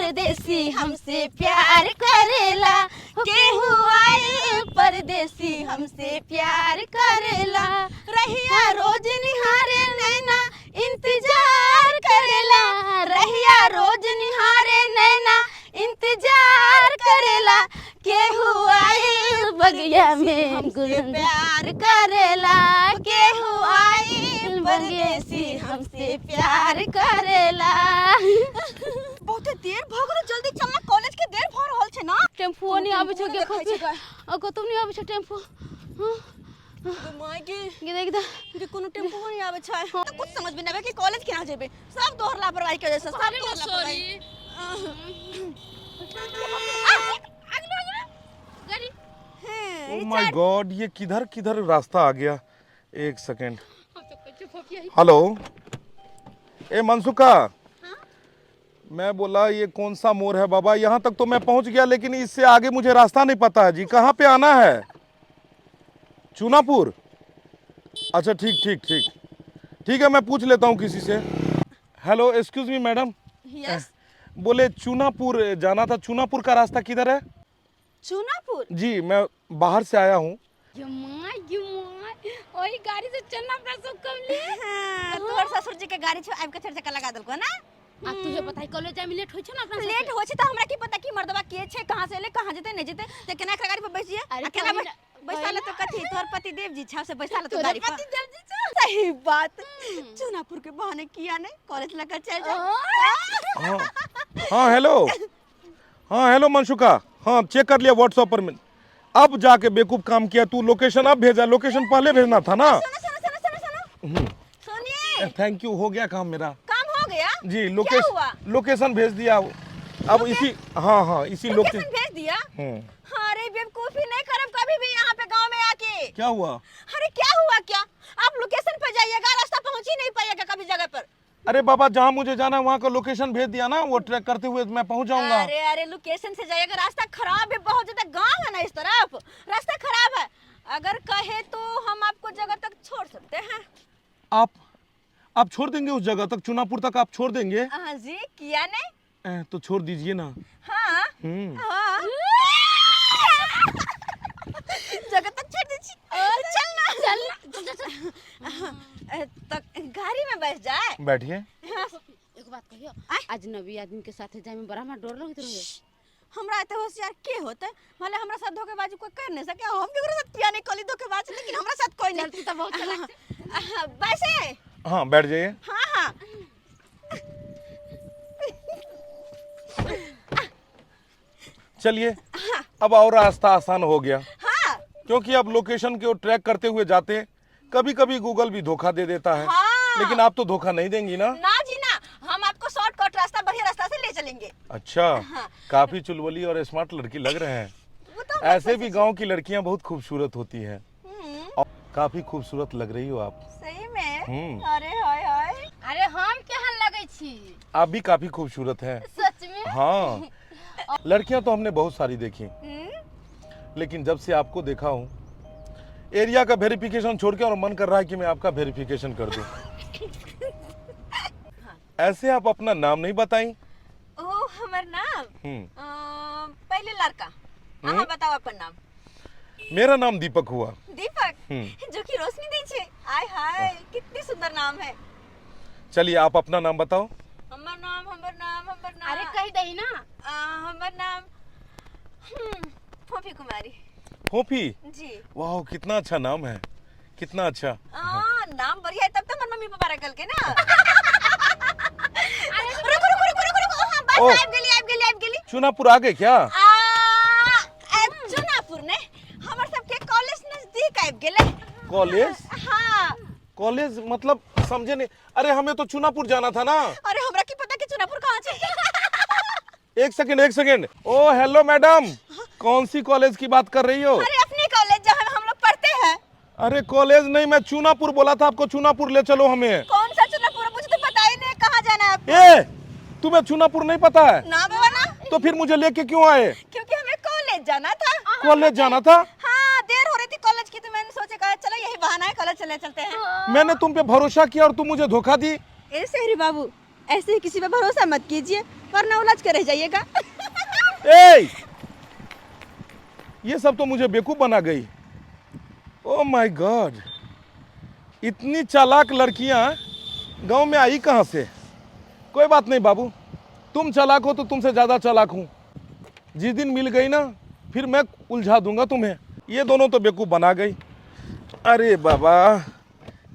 परदेसी हमसे प्यार करेला, केहू आइल परदेसी हमसे प्यार करेला, रहिया रोज निहारे नैना इंतजार करेला, रहिया रोज निहारे नैना इंतजार करेला, केहू आइल बगिया में हमसे प्यार करेला, केहू आइल परदेसी हमसे प्यार करेला। बहुते देर भ गेल, जल्दी चलना, कॉलेज के देर भ रहल छै ना। टेम्पू नहीं आबै छै, टेम्पू देखो देखै छै। आ कतौ नहीं आबै छै टेम्पू। हाँ, माय गे, गे देख द। गे कोनो टेम्पू नहीं आबै छै। तऽ कुछ समझ में नहीं आबै कि कॉलेज केना जेबै। सब तोहर लापरवाही के वजह से, सब तोहर लापरवाही। गाड़ी। हैं, ओ my God, ये किधर किधर रास्ता आ गया। एक सेकेंड। हम तो कुछ फोफिया ही। हेलो, ए मनसुखा, मैं बोला ये कौन सा मोड़ है बाबा? यहाँ तक तो मैं पहुँच गया, लेकिन इससे आगे मुझे रास्ता नहीं पता है जी। कहाँ पे आना है? चूनापुर? अच्छा ठीक ठीक ठीक ठीक है, मैं पूछ लेता हूँ किसी से। Hello, excuse me madam. Yes. बोले चूनापुर जाना था, चूनापुर का रास्ता किधर है? चूनापुर? जी, मैं बाहर से आया हूँ। ये माय, ये माय, ओही गाड़ी से चलना अपना सब कमली। हाँ, तोहर ससुर जी के गाड़ी छौ, आबि के चारि चक्का लगा देलको ना। आ तुझे पता है कॉलेज जाय में लेट होय छै ना अपना सबके? लेट होइ छै तऽ हमरा की पता कि मर्दवा के छै, कहाँ से एलै, कहाँ जेतै नहि जेतै, तऽ केना एकरा गाड़ी पर बैस जइयै? अरे आ केना तोरी बैसा लेतौ कथी? तोहर पति देव जी छौ से बैसा लेतौ तोरे गाड़ी पर। पति देव जी छौ। सही बात। चूनापुर के बहाने किया ने कॉलेज लगा चल जा। हाँ हाँ, हेलो, हाँ हेलो मनसुखा, हाँ चेक कर लिया व्हाट्सएप पर मैं। अब जाके बेवकूफ काम किया तू, लोकेशन अब भेजा, लोकेशन पहले भेजना था ना। सुनो सुनो सुनो सुनो सुनो, सुनिए। Thank you, हो गया काम मेरा। काम हो गया? जी। क्या लोकेशन हुआ? लोकेशन भेज दिया अब इसी, हाँ हाँ, इसी लोकेशन लोकेशन भेज दिया। अरे बेवकूफी नहीं करब कभी भी यहाँ पे गांव में आके। क्या हुआ? अरे क्या हुआ क्या, आप लोकेशन पर जाइएगा, रास्ता पहुँच ही नहीं पाइएगा कभी जगह पर। अरे बाबा, जहाँ मुझे जाना है वहाँ का लोकेशन भेज दिया ना, वो ट्रैक करते हुए मैं पहुँच जाऊंगा। अरे अरे, लोकेशन से जाइएगा, रास्ता खराब है बहुत ज्यादा, गांव है ना इस तरफ, रास्ता खराब है। अगर कहे तो हम आपको जगह तक छोड़ सकते हैं। आप छोड़ देंगे उस जगह तक, चुनापुर तक आप छोड़ देंगे? हाँ जी, किया नहीं। तो छोड़ दीजिए ना। हाँ। हाँ, जगह तक छोड़ दीजिए, चल ना। चल ना, चल चल चल। तो गाड़ी में बैठ जाए। बैठिए। हाँ। एगो बात कहियो, अजनबी आदमी के साथे जाय में बड़ा हमरा डर लगैत रहे। हमरा एते होशियार के होते, भले हमरा साथ धोखेबाजी कोई कर नहीं सके, हम केकरो साथ किया नहीं कली धोखेबाजी, लेकिन हमरा साथ कोई नहीं। चल, तू तो बहुत चालाक छै। हाँ, वैसे हाँ बैठ जाइए। हाँ हाँ। चलिए, अब और रास्ता आसान हो गया। हाँ। क्योंकि अब लोकेशन के ट्रैक करते हुए जाते हैं, कभी कभी गूगल भी धोखा दे देता है। हाँ। लेकिन आप तो धोखा नहीं देंगी ना? ना जी ना, हम आपको शॉर्टकट रास्ता, बढ़िया रास्ता से ले चलेंगे। अच्छा। हाँ। काफी चुलबुली और स्मार्ट लड़की लग रहे हैं। वो तो हम ऐसे भी गांव की लड़कियां बहुत खूबसूरत होती हैं। और काफी खूबसूरत लग रही हो आप। सही में? अरे हाय हाय। अरे हम केहन लगै छी? आप भी काफी खूबसूरत हैं। सच में? हाँ, लड़कियां तो हमने बहुत सारी देखी, लेकिन जब से आपको देखा हूँ, एरिया का वेरिफिकेशन छोड़ के और मन कर रहा है कि मैं आपका वेरिफिकेशन कर दूं। ऐसे आप अपना नाम नहीं बताई? ओ हमर नाम? पहले लड़का, अहाँ बताओ अपन नाम। मेरा नाम दीपक हुआ। दीपक, जो कि रोशनी दै छै। आय हाय, कितनी सुंदर नाम है। चलिए आप अपना नाम बताओ। हमर नाम, हमर नाम, हमर नाम। अरे कहि दही ना। हमर नाम फोफी कुमारी। फोफी? जी। वाह, कितना अच्छा नाम है, कितना अच्छा। नाम बढ़िया है तब तो हमर मम्मी पापा रखल के ना। रुको रुको रुको रुको रुको, हाँ बस ओ। आबि गेली, आबि गेली, आबि गेली। चुनापुर आ गए क्या? चुनापुर ने हमर सबके कॉलेज नजदीक आबि गेलै। कॉलेज? हाँ। कॉलेज मतलब समझे नहीं। अरे हमें तो चुनापुर जाना था ना। अरे हमरा की पता कि चुनापुर कहाँ छै। एक सेकंड, एक सेकंड। ओ हेलो मैडम, कौन सी कॉलेज की बात कर रही हो? अरे अपने कॉलेज जहाँ हम लोग पढ़ते हैं। अरे कॉलेज नहीं, मैं चुनापुर बोला था आपको, चुनापुर ले चलो हमें। कौन सा चुनापुर, मुझे तो पता ही नहीं कहाँ जाना है आपको। ए तुम्हें चुनापुर नहीं पता है? ना बाबा ना। तो फिर मुझे लेके क्यों आए? क्योंकि हमें कॉलेज जाना था। कॉलेज जाना था? हाँ, देर हो रही थी कॉलेज की, तो मैंने सोचा कहा चलो यही बहाना है, कॉलेज चले चलते हैं। मैंने तुम पे भरोसा किया और तुम मुझे धोखा दी। ए शहरी बाबू, ऐसे ही किसी पे भरोसा मत कीजिए, वरना उलझ के रह जाइएगा। ए, ये सब तो मुझे बेवकूफ बना गई। ओ my God, इतनी चालाक लड़कियां गांव में आई कहाँ से? कोई बात नहीं बाबू, तुम चालाक हो तो तुमसे ज़्यादा चालाक हूँ। जिस दिन मिल गई ना, फिर मैं उलझा दूंगा तुम्हें। ये दोनों तो बेवकूफ़ बना गई। अरे बाबा,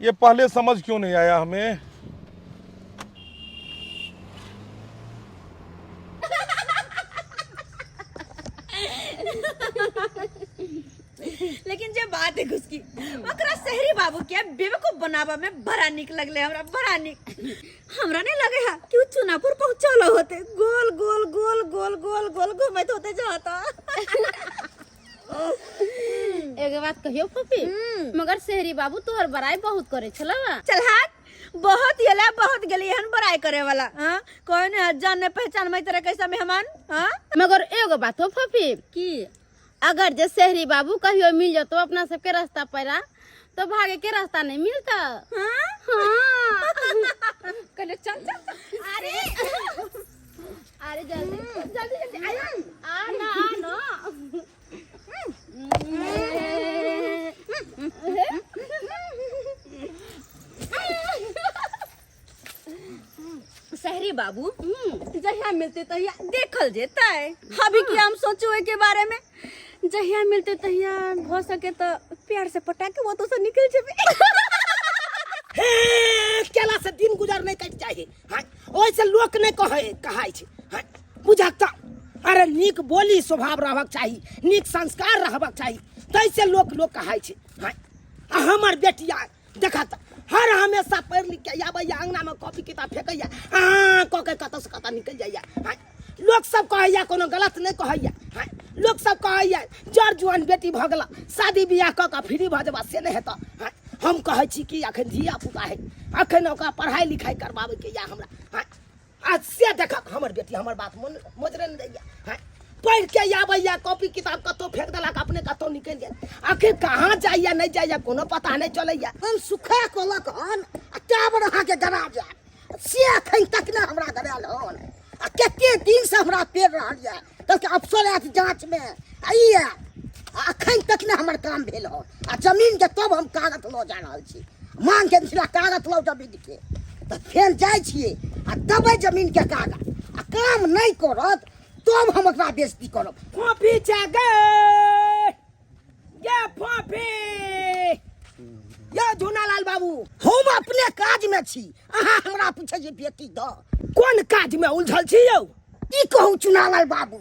ये पहले समझ क्यों नहीं आया हमें? लेकिन जे बात है घुसकी, ओकरा शहरी बाबू के बेवकूफ बनावा में बड़ा निक लगले हमरा, बड़ा निक। हमरा नहीं लगे है कि उ चुनापुर पहुंचल होते, गोल गोल गोल गोल गोल गोल घूमत होते जाता। एगो बात कहियो फूफी, मगर शहरी बाबू तोहर बड़ाई बहुत करे छला। चल हाथ, बहुत येला बहुत गेली हन बड़ाई करे वाला। हाँ, कोई ने जान ने पहचान में तेरा कैसा मेहमान। हाँ, मगर एगो बात हो फूफी, की अगर जे शहरी बाबू कहियो मिल जतो अपना सबके रास्ता पर, तो भागे के रास्ता नहीं मिलता। हाँ? हाँ। कहले चल चल चल। अरे अरे जल्दी जल्दी जल्दी आ आ ना आ ना। शहरी बाबू जहिया मिलते तहिया देखल जेतै। अभी की हम सोचू के बारे में, जहिया मिलते तहिया हो सके तो प्यार से पटा के वो तो से निकल जेबे। हे, केला से दिन गुजर नहीं कटि जाइ है। ओहिसँ लोक नहि कहै कहाइ छै। हाँ, बुझक तऽ अरे नीक बोली स्वभाव रहबाक चाही, नीक संस्कार रहबाक चाही, ताहिसँ लोक लोक कहाइ छै। हाँ, आ हमर बेटिया देखत हर हमेशा पढ़ि लिख के आबैया, अङ्गनामे कॉपी किताब फेंकैया, आ कऽ के कतऽसँ कतऽ निकलि जाइया। हाँ, लोक सब कहैया कोनो गलत नहि कहैया। हाँ, लोक सब कहैया जर जुआन बेटी भऽ गेला, शादी बियाह कऽ कऽ फ्री भऽ जेबा, से नहि हेतऽ। हाँ, हम कहै छी कि अखन धिया पुता है, अखन ओकरा पढ़ाइ लिखाइ करबाबैके या हमरा। हाँ, आ से देखक हमर बेटी हमर बात मन मोजरे नहि दैया। हाँ, पढ़ि के आबैया, कॉपी किताब कतौ फेंक देलक, अपने कतौ निकलि गेल, आखिर कहाँ जाइया नहि जाइया कोनो पता नहि चलैया। हम सुखा कहलक हन आ टावर अहाँके गरा जायत, से अखन तक नहि हमरा गरायल हन। आ कते दिनसँ हमरा पेड़ रहल यऽ, कहलकै अफसर आयत जाँचमे आ ई आयत, आ अखन तक नहि हमर काम भेल हन। आ जमीनके तब हम कागज लऽ जा रहल छी, मांग के छला कागज लऽ जमीनके, तऽ फेर जाइ छियै आ देबै जमीनके कागज, आ काम नहि करत तब हम ओकरा बेइज्जती करब। फोफी छै गे, गे फोफी, ये झुनालाल बाबू, हम अपने काज में छी, अहाँ हमरा पूछै जे बेटी दऽ। कोन काज में उलझल छी यौ? की कहू चुनालाल बाबू,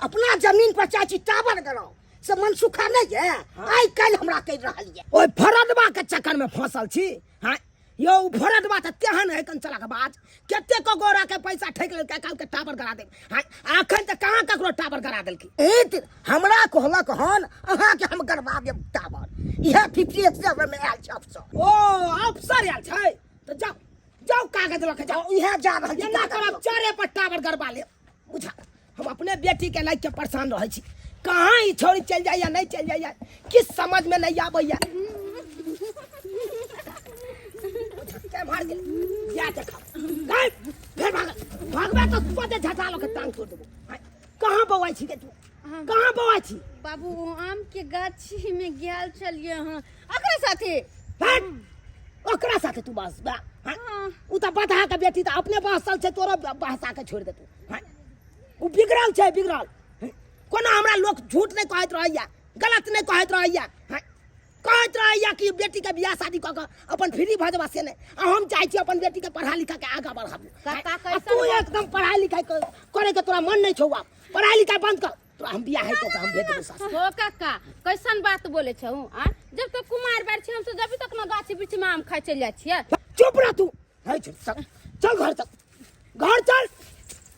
अपना जमीन पर चाहे छी टावर गराउ, से मनसुखा नहीं है, आइ काल्हि हमरा कहि रहल यऽ। ओहि फरदबा के चक्कर में फंसल छी। हाँ यौ, फरदबा तऽ तेहन है कन चलाक बाज, कते को गोरा के पैसा ठकि लेलकै, कहलकै टावर गड़ा देब। हाँ, अखन तऽ कहाँ ककरो टावर गड़ा देलकै। एत हमरा कहलक हन अहाँके हम गड़बा देब टावर, इएह 57 में आयल छै अफसर। ओ अफसर आयल छै तऽ जाउ जाउ कागज लऽ के जाउ, इएह जा रहल छी। एना करब चारे पर टावर गड़बा लेब। बुझा, हम अपने बेटी के लाइक के परेशान रहै छी, कहाँ ई छोड़ी चलि जाइया नहि चलि जाइया, किछु समझ में नहीं आबैया। केम्हर गेलै? जा देखब। गै, फेर भाग, भागबे तऽ तुरते झटा लऽ के टांग तोड़ि देबौ। आँय, कहाँ बौआइ छी गे तू? कहाँ बौआइ छी? बाबू, ओ आम के गाछी में गेल छलियै हँ ओकरा साथे। हट, ओकरा साथे तू बस बा। हाँ? उ तऽ बदहा के बेटी तऽ अपने बहसल छै, तोरो बहसा के छोड़ि देतौ। हाँ? उ बिगड़ल छै, बिगड़ल। कोना हमरा लोक झूठ नहि कहैत रहैया, गलत नहि कहैत रहैया। हाँ? कहैत रहैया कि बेटी के बियाह शादी कऽ कऽ अपन फ्री भऽ जेबा, से नहि। आ हम चाहै छी अपन बेटी के पढ़ा लिखा के आगाँ बढ़ाबू। काका, हाँ? आ कैसन तू एकदम पढ़ाई लिखाई करे के तोरा मन नहीं छौ, आब पढ़ाई लिखाई बंद कर, तोरा हम बियाह कऽ के हम भेज देबौ सासुर। हो काका, कैसन बात बोले छौ? आ जब तक कुमार बार छी हमसब, जब तक न गाछी वृक्ष में आम खाइ चलि जाइ छियै। चुप रह तू, है चल, चल, चल घर चल, घर चल,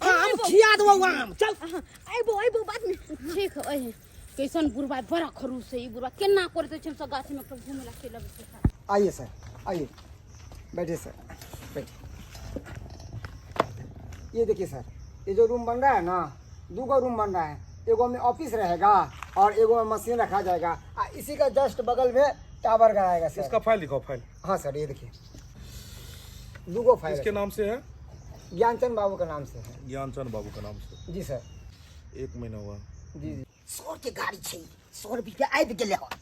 आम खिया देबौ आम, चल। अयबो अयबो बाद में। ठीक है। ओहे कैसन बुढ़बा बड़ा खरूस है ई बुढ़बा, केना करैत छै हमसब गाछी में घूमे ला चलि अबै छै। आइए सर, आइए, बैठिए सर, बैठिए। ये देखिए सर, ये जो रूम बन रहा है ना, दू गो रूम बन रहा है, एगो में ऑफिस रहेगा और एगो में मशीन रखा जाएगा, आ इसी का जस्ट बगल में टावर गड़ाएगा सर। इसका फाइल दिखाओ, फाइल। हाँ सर, ये देखिए दू गो फाइल। किसके नाम से है? ज्ञानचंद बाबू के नाम से है। ज्ञानचंद बाबू का नाम से। जी सर। एक महीना हुआ। जी जी। सर के गाड़ी छै, 100 रुपया आबि गेलै हन।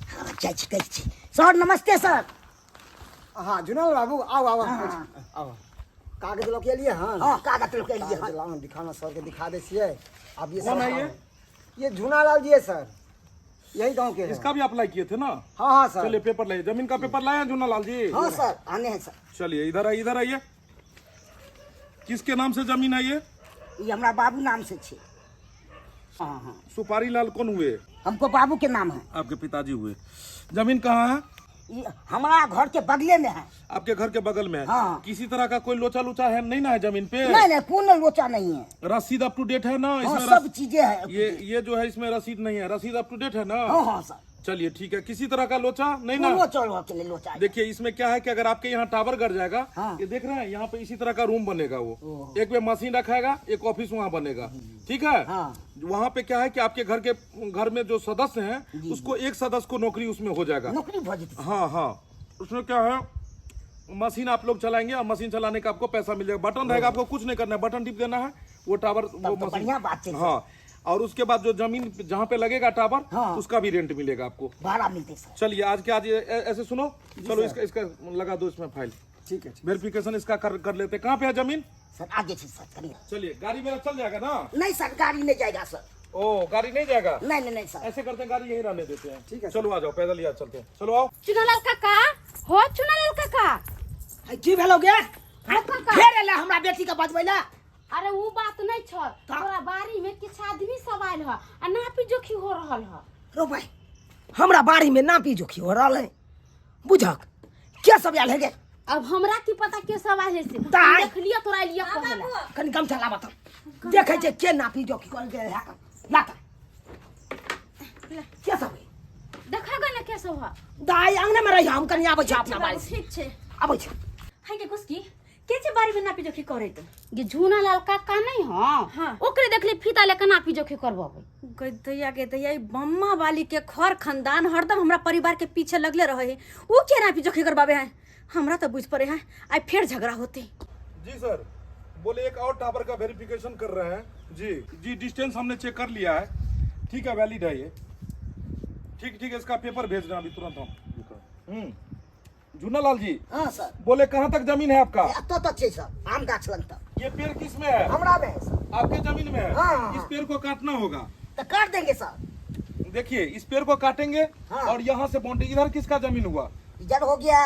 हाँ, जाइ छी, कहै छी सर, नमस्ते सर। हाँ जुनल बाबू, आओ आओ आओ, कागज लऽ के एलियै हन? हाँ, कागज लऽ के एलियै कागज हन। लाओ, दिखाना, सर के दिखा दे छियै। अब ये कौन सर है ये? ये झूनालाल जी है सर, यही गांव के हैं। इसका भी अप्लाई किए थे ना? हाँ हाँ सर। चलिए, पेपर लाइए, जमीन का पेपर लाए हैं जूना लाल जी? हाँ सर, आने हैं सर। चलिए, इधर आइए, इधर आइए। किसके नाम से जमीन है ये? ई हमरा बाबू नाम से छै। हाँ हाँ। सुपारी लाल कौन हुए? हमको बाबू के नाम है। आपके पिताजी हुए। जमीन कहाँ है? ई हमारा घर के बगले में है। आपके घर के बगल में है? हाँ। किसी तरह का कोई लोचा लुचा है नहीं ना है जमीन पे? नहीं नहीं, कोनो लोचा नहीं है। रसीद अप टू डेट है ना? हाँ। इसमें सब चीजें है। ये जो है, इसमें रसीद नहीं है। रसीद अप टू डेट है ना? हाँ हाँ सर। चलिए, ठीक है। किसी तरह का लोचा नहीं ना? कोनो चलो के लिए लोचा है। देखिए, इसमें क्या है कि अगर आपके यहाँ टावर गड़ जाएगा, हाँ। ये देख रहे हैं, यहाँ पे इसी तरह का रूम बनेगा। वो एक में मशीन रखाएगा, एक ऑफिस वहाँ बनेगा, ठीक है? हाँ। वहाँ पे क्या है कि आपके घर के घर में जो सदस्य हैं, उसको एक सदस्य को नौकरी उसमें हो जाएगा। नौकरी भऽ जेतै। हाँ हाँ, उसमें क्या है, मशीन आप लोग चलाएंगे और मशीन चलाने का आपको पैसा मिल जाएगा। बटन रहेगा, आपको कुछ नहीं करना है, बटन टिप देना है, वो टावर वो तो मशीन। बढ़िया बात छै। हाँ, और उसके बाद जो जमीन जहाँ पे लगेगा टावर, हाँ। उसका भी रेंट मिलेगा आपको। भाड़ा मिलते सर। चलिए, आज के आज ऐसे सुनो, चलो, इसका इसका लगा दो इसमें फाइल। ठीक है, ठीक। वेरिफिकेशन इसका कर कर लेते हैं। कहाँ पे है जमीन? सर, आगे छै सर, करिए। चलिए, गाड़ी मेरा चल जाएगा ना? नहीं सर, गाड़ी नहीं जाएगा सर। ओ, गाड़ी नहीं जाएगा? नहीं नहीं नहीं सर। ऐसे करते हैं, गाड़ी यहीं रहने देते हैं। ठीक है। चलो, आ जाओ, पैदल ही आ चलते हैं। चलो, आओ। चुनालाल काका हो, चुनालाल काका। है, की भेलो गे? हो काका। फेर एला हमरा बेटी के बजबै ला? अरे, उ बात नहीं छ। तोरा बाड़ी में किछु आदमी सब आयल ह आ नापी जोखी हो रहल ह। रो भाई, हमरा बाड़ी में नापी जोखी हो रहल है? बुझक के सब आयल है गे? अब हमरा की पता के सब आयल है से। ताय। हम देखलियो तोरा लिया कहेला। कनि गमछा लाबऽ तऽ देखै छै के नापी जोखी कर गेल है। ला तऽ, के सब है? देखा ग ना के सब ह। दाइ, अंगने में रही, हम कनि आबै छी अपना बाड़ी से। ठीक छै। आबै छी। हाय गे गुस्की, के छै बाड़ी में नापी जोखी करैत? ये झूना लाल काका नहीं ह? हाँ। ओकरे देखली फीता लेके नापी जोखी करबबै। गदैया के दैया, ई बम्मा वाली के खर खानदान हरदम हमरा परिवार के पीछे लगले रहे है। ऊ के नापी जोखी करबाबे है? हमरा तो बुझ पड़े है आइ फेर झगड़ा होते। जी सर, बोले, एक और टावर का वेरिफिकेशन कर रहे हैं। जी जी, डिस्टेंस हमने चेक कर लिया है। ठीक है, वैलिड है ये। ठीक ठीक है, इसका पेपर भेज रहे हैं अभी तुरंत हम। जूनालाल जी। हाँ सर। बोले, कहाँ तक जमीन है आपका? एतऽ तक छै सर, आम गाछ लग तक। ये पेड़ किस में है? हमरा में है सर। आपके जमीन में है? हाँ। इस पेड़ को काटना होगा। तो कर देंगे सर। देखिए, इस पेड़ को काटेंगे हाँ। और यहाँ से बाउंड्री। इधर किसका जमीन हुआ? इधर हो गया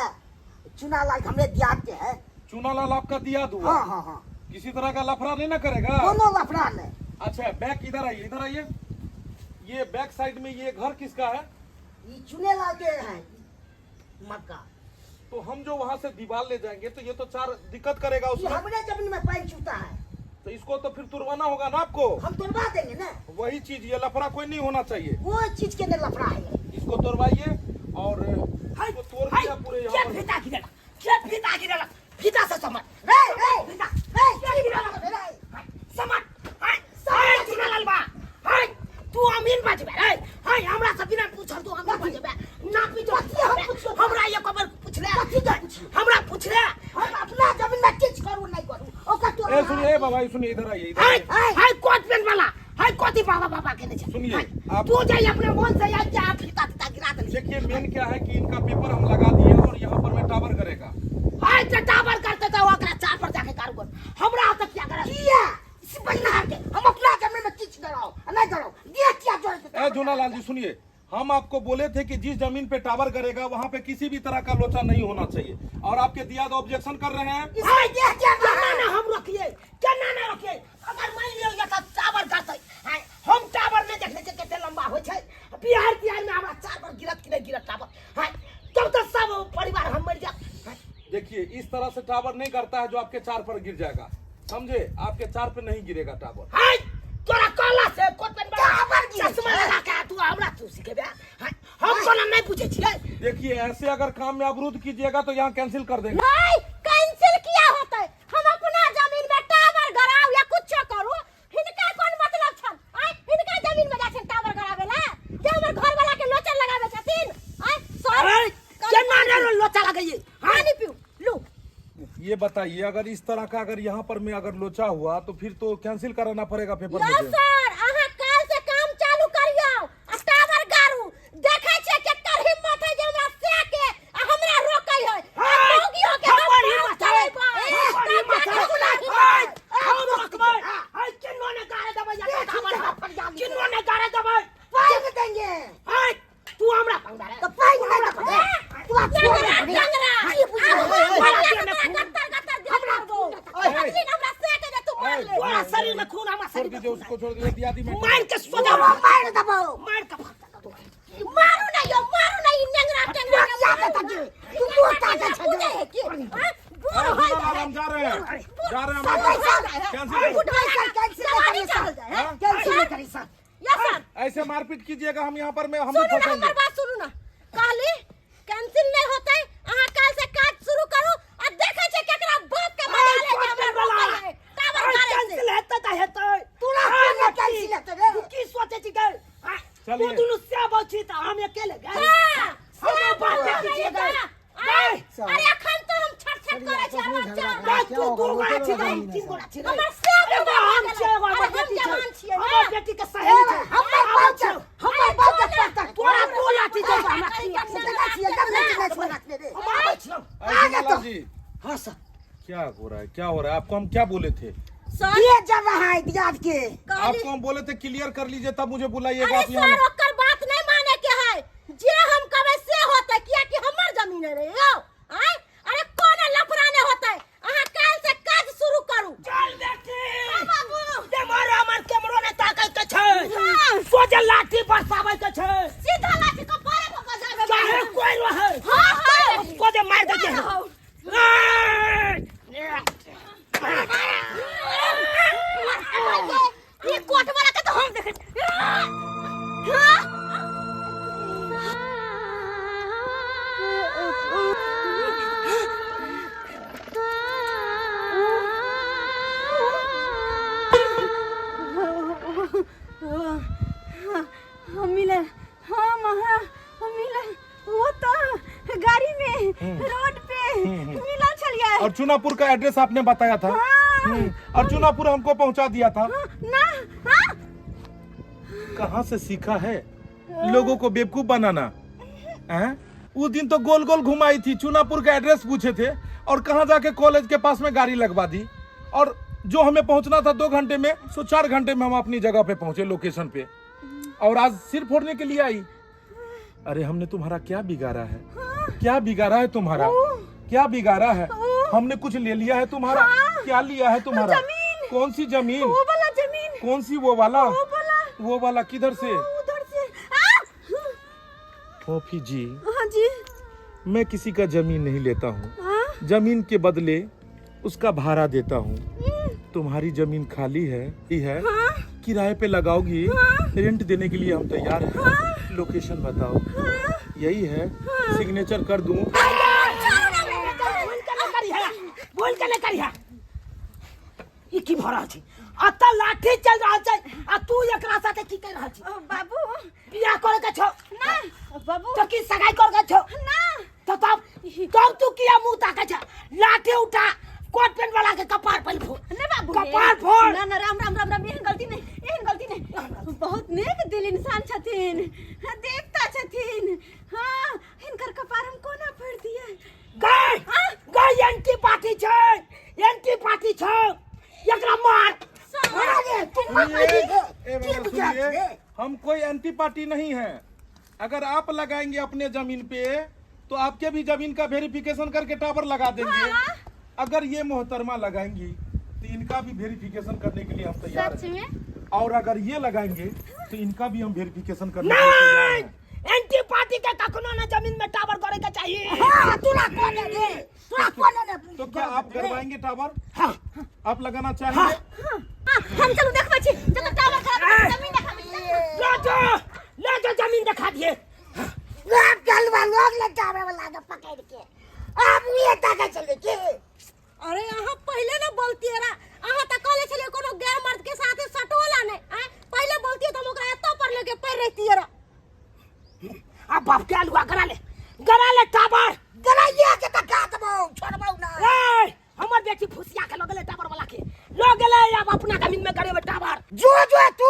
चुना लाल, हमरे दियाद के है। चूनालाल आपका दियाद हुआ? हाँ हाँ हाँ। किसी तरह का लफड़ा नहीं ना करेगा? कोनो लफड़ा नहीं। अच्छा, बैक इधर आइए, इधर आइए। ये बैक साइड में ये घर किसका है? ये चुने लाल के है मक्का। तो हम जो वहां से दीवार ले जाएंगे तो ये तो चार दिक्कत करेगा ये उसमें। हमरे जमीन में पानी चूता है। तो इसको तो फिर तुड़वाना होगा ना आपको? हम तोड़वा देंगे ना। वही चीज, ये लफड़ा कोई नहीं होना चाहिए। कोई चीज के नहीं लफड़ा है। इसको तोड़वाइए और इसको तोड़ दिया पूरे के यहाँ पर। फीता गिरल? के फीता गिरल? फीता से समझ। रे रे फीता रे के गिरल? समझ हाय हाय, चुनालाल बा, हाय, तू अमीन बजबे रे। हाय, हमरा से बिना पूछल तू अमीन बजबे, नापी जो हम पूछियो? हमरा एक बार पूछले? कथी के पूछियो? हमरा पूछले? हम अपना जमीन में किछ करू नहीं करू, ओकर तो ए, सुनिए, ए बाबा, ये सुनिए, इधर आइए, इधर हाय आइए। हाय, कोट पेन वाला, हाय, कथी बाबा बाबा केने छै? सुनिए, हाय, आप- तू जाई अपने मन से आई क्या फीता फीता गिरा देली। देखिए, मेन क्या है कि इनका पेपर हम लगा दिए और यहाँ पर मैं टावर करेगा। हाय, ते टावर करते तो ओकरा चार पर जाके कारोबार हमरा तक क्या करे? किया इस बन्ना के हम अपना जमीन में किछ कराओ नहीं कराओ, दिया किया जोड़ के। ए जूनालाल जी, सुनिए, हम आपको बोले थे कि जिस जमीन पे टावर करेगा वहां पे किसी भी तरह का लोचा नहीं होना चाहिए और आपके दियाद ऑब्जेक्शन कर रहे हैं। हाय, केना ना हम रखिए, केना ना रखिए? अगर मान लियो ये तऽ टावर करतै, हाय, हम टावर नहि देखने छियै कते लंबा होइ छै। बिहार तिहार में हमरा चार पर गिरत कि नहीं गिरत टावर, हाय, तब तऽ सब परिवार हम मरि जायब, हाय। देखिए, इस तरह से टावर नहीं करता है जो आपके चार पर गिर जाएगा, समझे? आपके चार पे नहीं गिरेगा टावर। हाय, तोरा कहला से कोट पेन वाला टावर गिरै चश्मा छै। लगा के तू हमरा तू सिखेबे? हाय, हम कोना नहि पूछै छियै। देखिए, ऐसे अगर काम में अवरुद्ध कीजिएगा तो यहाँ कैंसिल कर देंगे। नहीं, कैंसिल किया होता है। हम अपना जमीन में टावर गड़ाऊ या कुछ करू, हिनका कोन मतलब छन? आय, हिनका जमीन में जाछन टावर गड़ावे ला? जे हमर घर वाला के लोचन लगावे छथिन? आय सर। अरे, केना ने लोचा लगैये? पानी पीऊ लू। ये बताइए, अगर इस तरह का अगर यहाँ पर में अगर लोचा हुआ तो फिर तो कैंसिल कराना पड़ेगा पेपर यौ मुझे। सर, अहाँ काल से काम चालू करियौ आ टावर गाड़ू। देखै छियै केकर हिम्मत है जे हमरा से के आ हमरा रोकै है। आ मौगी हो के हम हमर काम हिम्मत है। चलेबै। हमर हिम्मत है। तब ऐ, हम रोकबै। ऐ, किन्नो ने गाड़े देबै या टावर किन्नो ने गाड़े देबै। पाइन देंगे। ऐ, तू हमरा पंगा रे। तो पाइन नहीं देबे। तू आ छोड़ दे। डंगरा की बुझै गत्तर गत्तर दे करबो। अखनी हमरा से के जे तू मार ले। तोरा शरीर में खून, हमरा छोड़ शरीर में दीजिए खून। उसको, छोड़ दीजिए, दिया दी मैं। मार के सोजा मार देबो। मार के फटका तोरा। मारू ना यो, मारू ना ई नेंगरा टेंगरा के। या बेटा के तू मोटा के छे। बुझे है कि हां बूढ़ अरे होय सुनो, हम जा रहे हैं, जा रहे हैं हम। पैसा कैंसिल करो। पैसा कैंसिल जवानी करी चल सर। जाए हैं? कैंसिल नहीं करी सर। या सर, ऐसे मारपीट कीजिएगा हम यहाँ पर में हम भी सुनू ना फंसेंगे। हमर बात सुनू ना। कहली कैंसिल नहीं होतै, अहाँ काल से काज शुरू करू आ देखै छै केकरा बाप के मजा ले के हमरा रोकै है टावर ऐ, गाड़े से। कैंसिल हेतै त हेतै। तोरा हाँ, केना कैंसिल हेतै रे? तू की सोचै छी गै? हाँ, तू चलिए। दुनू सेब छी त हम अकेले गै। हाँ, हम से बात बात नहीं है गै। आय, सर। अरे अखन तो हम छट छट करै छी आपस में हमर झगड़ा चार करा। गै, क्या तू होगा? दू वो गोरा तो छी गै, लगा ही तीन ना गोरा छी गै। हमर सेब एगो हम छियै, एगो अरे हमर हम बेटी छै। जवान छियै ना। हमर बेटी के सहेली छै। हमर आबै बाप छियौ। हमर बाप के पता तोरा दू लाठी छै, हमरा तीन लाठी छै। देखै छियै एकदम नहीं नहीं छोड़ रखने रे। हम आबै छियौ। अरे झूलालाल जी, हाँ सर। क्या हो रहा है, क्या हो रहा है? आपको हम क्या बोले थे? सर, ये जब रहा है दियाद के कहली आपको हम बोले थे क्लियर कर लीजिए तब मुझे बुलाइएगा। अरे आप यहाँ सर, ओकर बात नहीं माने के है, जे हम कहबै से होतै, कियाकि हमर जमीन है रे यौ। आय, अरे कोनो लफड़ा नहीं होतै, अहाँ काल से काज शुरू करू। चल बेटी। बाबू। दे मारो, हमर कैमरो ने ताकै के छै। सोझे लाठी बरसाबै के छै। सीधा लाठी कपारे पर बजाबै। चाहे कोई रहे। हाँ, हाँ। सोझे मार दे के। ये कोट वाला के तो हम देखे। हाँ। हम मिले, हम हाँ मिले, वो तो गाड़ी में रोड पे मिलल छलिए। और चुनापुर का एड्रेस आपने बताया था। हाँ। और चुनापुर हमको पहुंचा दिया था। ना, हाँ। कहाँ से सीखा है लोगों को बेवकूफ बनाना हैं? उस दिन तो गोल गोल घुमाई थी, चुनापुर का एड्रेस पूछे थे और कहाँ जाके कॉलेज के पास में गाड़ी लगवा दी, और जो हमें पहुंचना था 2 घंटे में, सो 4 घंटे में हम अपनी जगह पे पहुंचे, लोकेशन पे, और आज सिर फोड़ने के लिए आई। अरे हमने तुम्हारा क्या बिगाड़ा है? क्या बिगाड़ा है तुम्हारा? क्या बिगाड़ा है? हमने कुछ ले लिया है तुम्हारा? क्या लिया है तुम्हारा? जमीन। कौन सी जमीन? वो वाला जमीन। कौन सी वो वाला? वो वाला। वो वाला किधर से? उधर से। फोफी जी। हाँ जी। मैं किसी का जमीन नहीं लेता हूँ। हाँ? जमीन के बदले उसका भाड़ा देता हूँ। तुम्हारी जमीन खाली है ही है। हाँ? किराए पे लगाओगी? हाँ? रेंट देने के लिए हम तैयार हैं। हाँ? लोकेशन बताओ। हाँ? यही है। हाँ? सिग्नेचर कर दूं? बोल के नहीं करी है, बोल के नहीं करी है। ई की भऽ रहल छै? अतऽ लाठी चल रहल छै आ तू एकरा साथे की कर रहल छी? ओ, बाबू, बियाह करे के छौ? ना बाबू। तो की सगाई करे के छौ? ना। तो तब तब तू किया मुंह ताके छै? लाठी उठा, कोट पेंट वाला के कपार पर फोड़। नहीं बाबू, कपार फोड़। ना ना, राम राम राम राम, एहन गलती नहीं, एहन गलती नहीं। बहुत नेक दिल इंसान छथिन, देवता छथिन। हाँ, हिनकर कपार हम कोना फोड़ दिए? गए गए, एंटी पार्टी छै, एंटी पार्टी छै, एकरा मार। अरे तू मार सुनिए, दे। ए की भैया, बुझा सुनिए, रे? हम कोई एंटी पार्टी नहीं है। अगर आप लगाएंगे अपने जमीन पे तो आपके भी जमीन का वेरिफिकेशन करके टावर लगा देंगे। अगर ये मोहतरमा लगाएंगी तो इनका भी वेरिफिकेशन करने के लिए हम तैयार सच हैं। में? और अगर ये लगाएंगे तो इनका भी हम वेरिफिकेशन करने के लिए तैयार नहीं हैं। एंटी पार्टी के कखनो ना जमीन में टावर करे के चाहिए। हाँ, तोरा कोने रे, तोरा कोने रे। तो क्या आप करवाएंगे टावर? हाँ। आप लगाना चाहेंगे? हाँ, हम चलू देखबै छी जब टावर खराब ए! जमीन देखाबै छी। ले जो, ले जो, जमीन दिखा दिए। लोग चलवा लोग ले जावे वाला के पकड़ के अब ये ताके चले के। अरे अहाँ पहिले ना बोलतिए रा, अहाँ त कहले छलिए कोनो गैर मर्द के साथे सटोला नहीं। आय, पहिले बोलतिए त हम ओकरा एतो पर लेके पड़ रहतिए रा। अब बाप के आलुआ करा ले, करा ले टावर। गराइया के त काटबो, छोड़बो ना। ए, हम अपना जमीन में गड़ेबै टावर। जो जो तू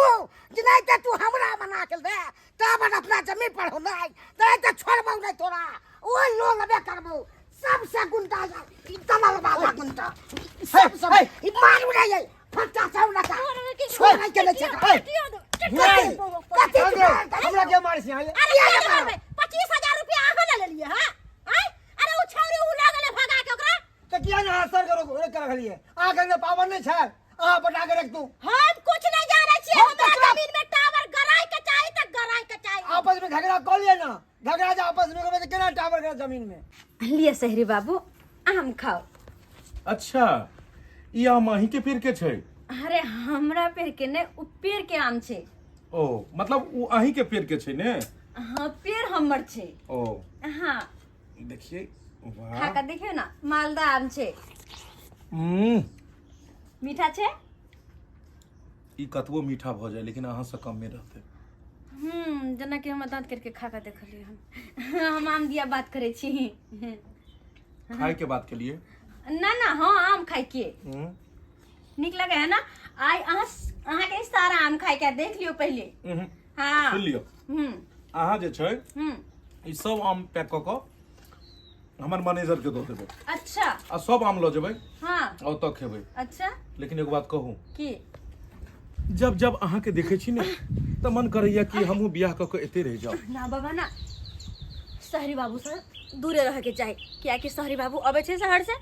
जे नहीं ते तू हमरा मना के दे टावर अपना जमीन पर हो नहीं नहीं ते छोड़बौ नहीं तोरा ओ लो लबे करबौ सबसे गुंडा है ई दलाल वाला गुंडा सब सब ई मारू नहीं है फट्टा सब लगा छोड़ नहीं के नहीं छे नहीं। कथी हमरा के मारै छी अहाँ ये? अरे क्या मारबै 25000 रुपया अहाँ ने लेलियै हां आय अरे उ छौरी उ लागले भगा के ओकरा तऽ किया ने अहाँ सर के रोक रोक के रखलियै अहाँके अंदर पावर नहि छै अहाँ पटा के रखतू हम कुछ नहीं जानै छियै हम हमरा ककरा- जमीन में टावर गराय के चाही त गराय के चाही आपस में झगड़ा कऽ लिअ ने झगड़ा जे आपस में करबै तऽ केना टावर के जमीन में लिअ शहरी बाबू आम खाओ अच्छा ई आम अहीं के पेड़ के छै अरे हमरा पेड़ के ने उ पेड़ के आम छै ओ मतलब उ अहीं के पेड़ के छै ने हाँ पेड़ हमर छै ओ हाँ देखिए खा वाह के देखियौ ना मालदा आम छै हम्म, मीठा छै ई कतबो मीठा भऽ जाय लेकिन अहाँ से कमे रहतै जेनाकि हम दाँत करके खा के देखलियै हन हम आम दिया बात करै छी खाय के बात के लिए ना ना हाँ आम खाय के नीक लगे है ना आइ अहाँ अहाँके सारा आम खाय के देख लियौ पहिले हाँ सुन लियौ अहाँ जे छै ई सब आम पैक कऽ कऽ हमर मैनेजर के दऽ देबै अच्छा आ सब आम लऽ जेबै हाँ आ ओतऽ खेबै अच्छा लेकिन एगो बात कहू की जब जब अहाँके देखै छी ने तऽ मन करैया कि हमहूँ बियाह कऽ कऽ एते रहि जाउ ना बाबा ना शहरी बाबू से दूरे रहे के चाही कियाकि शहरी बाबू अबै छै शहर से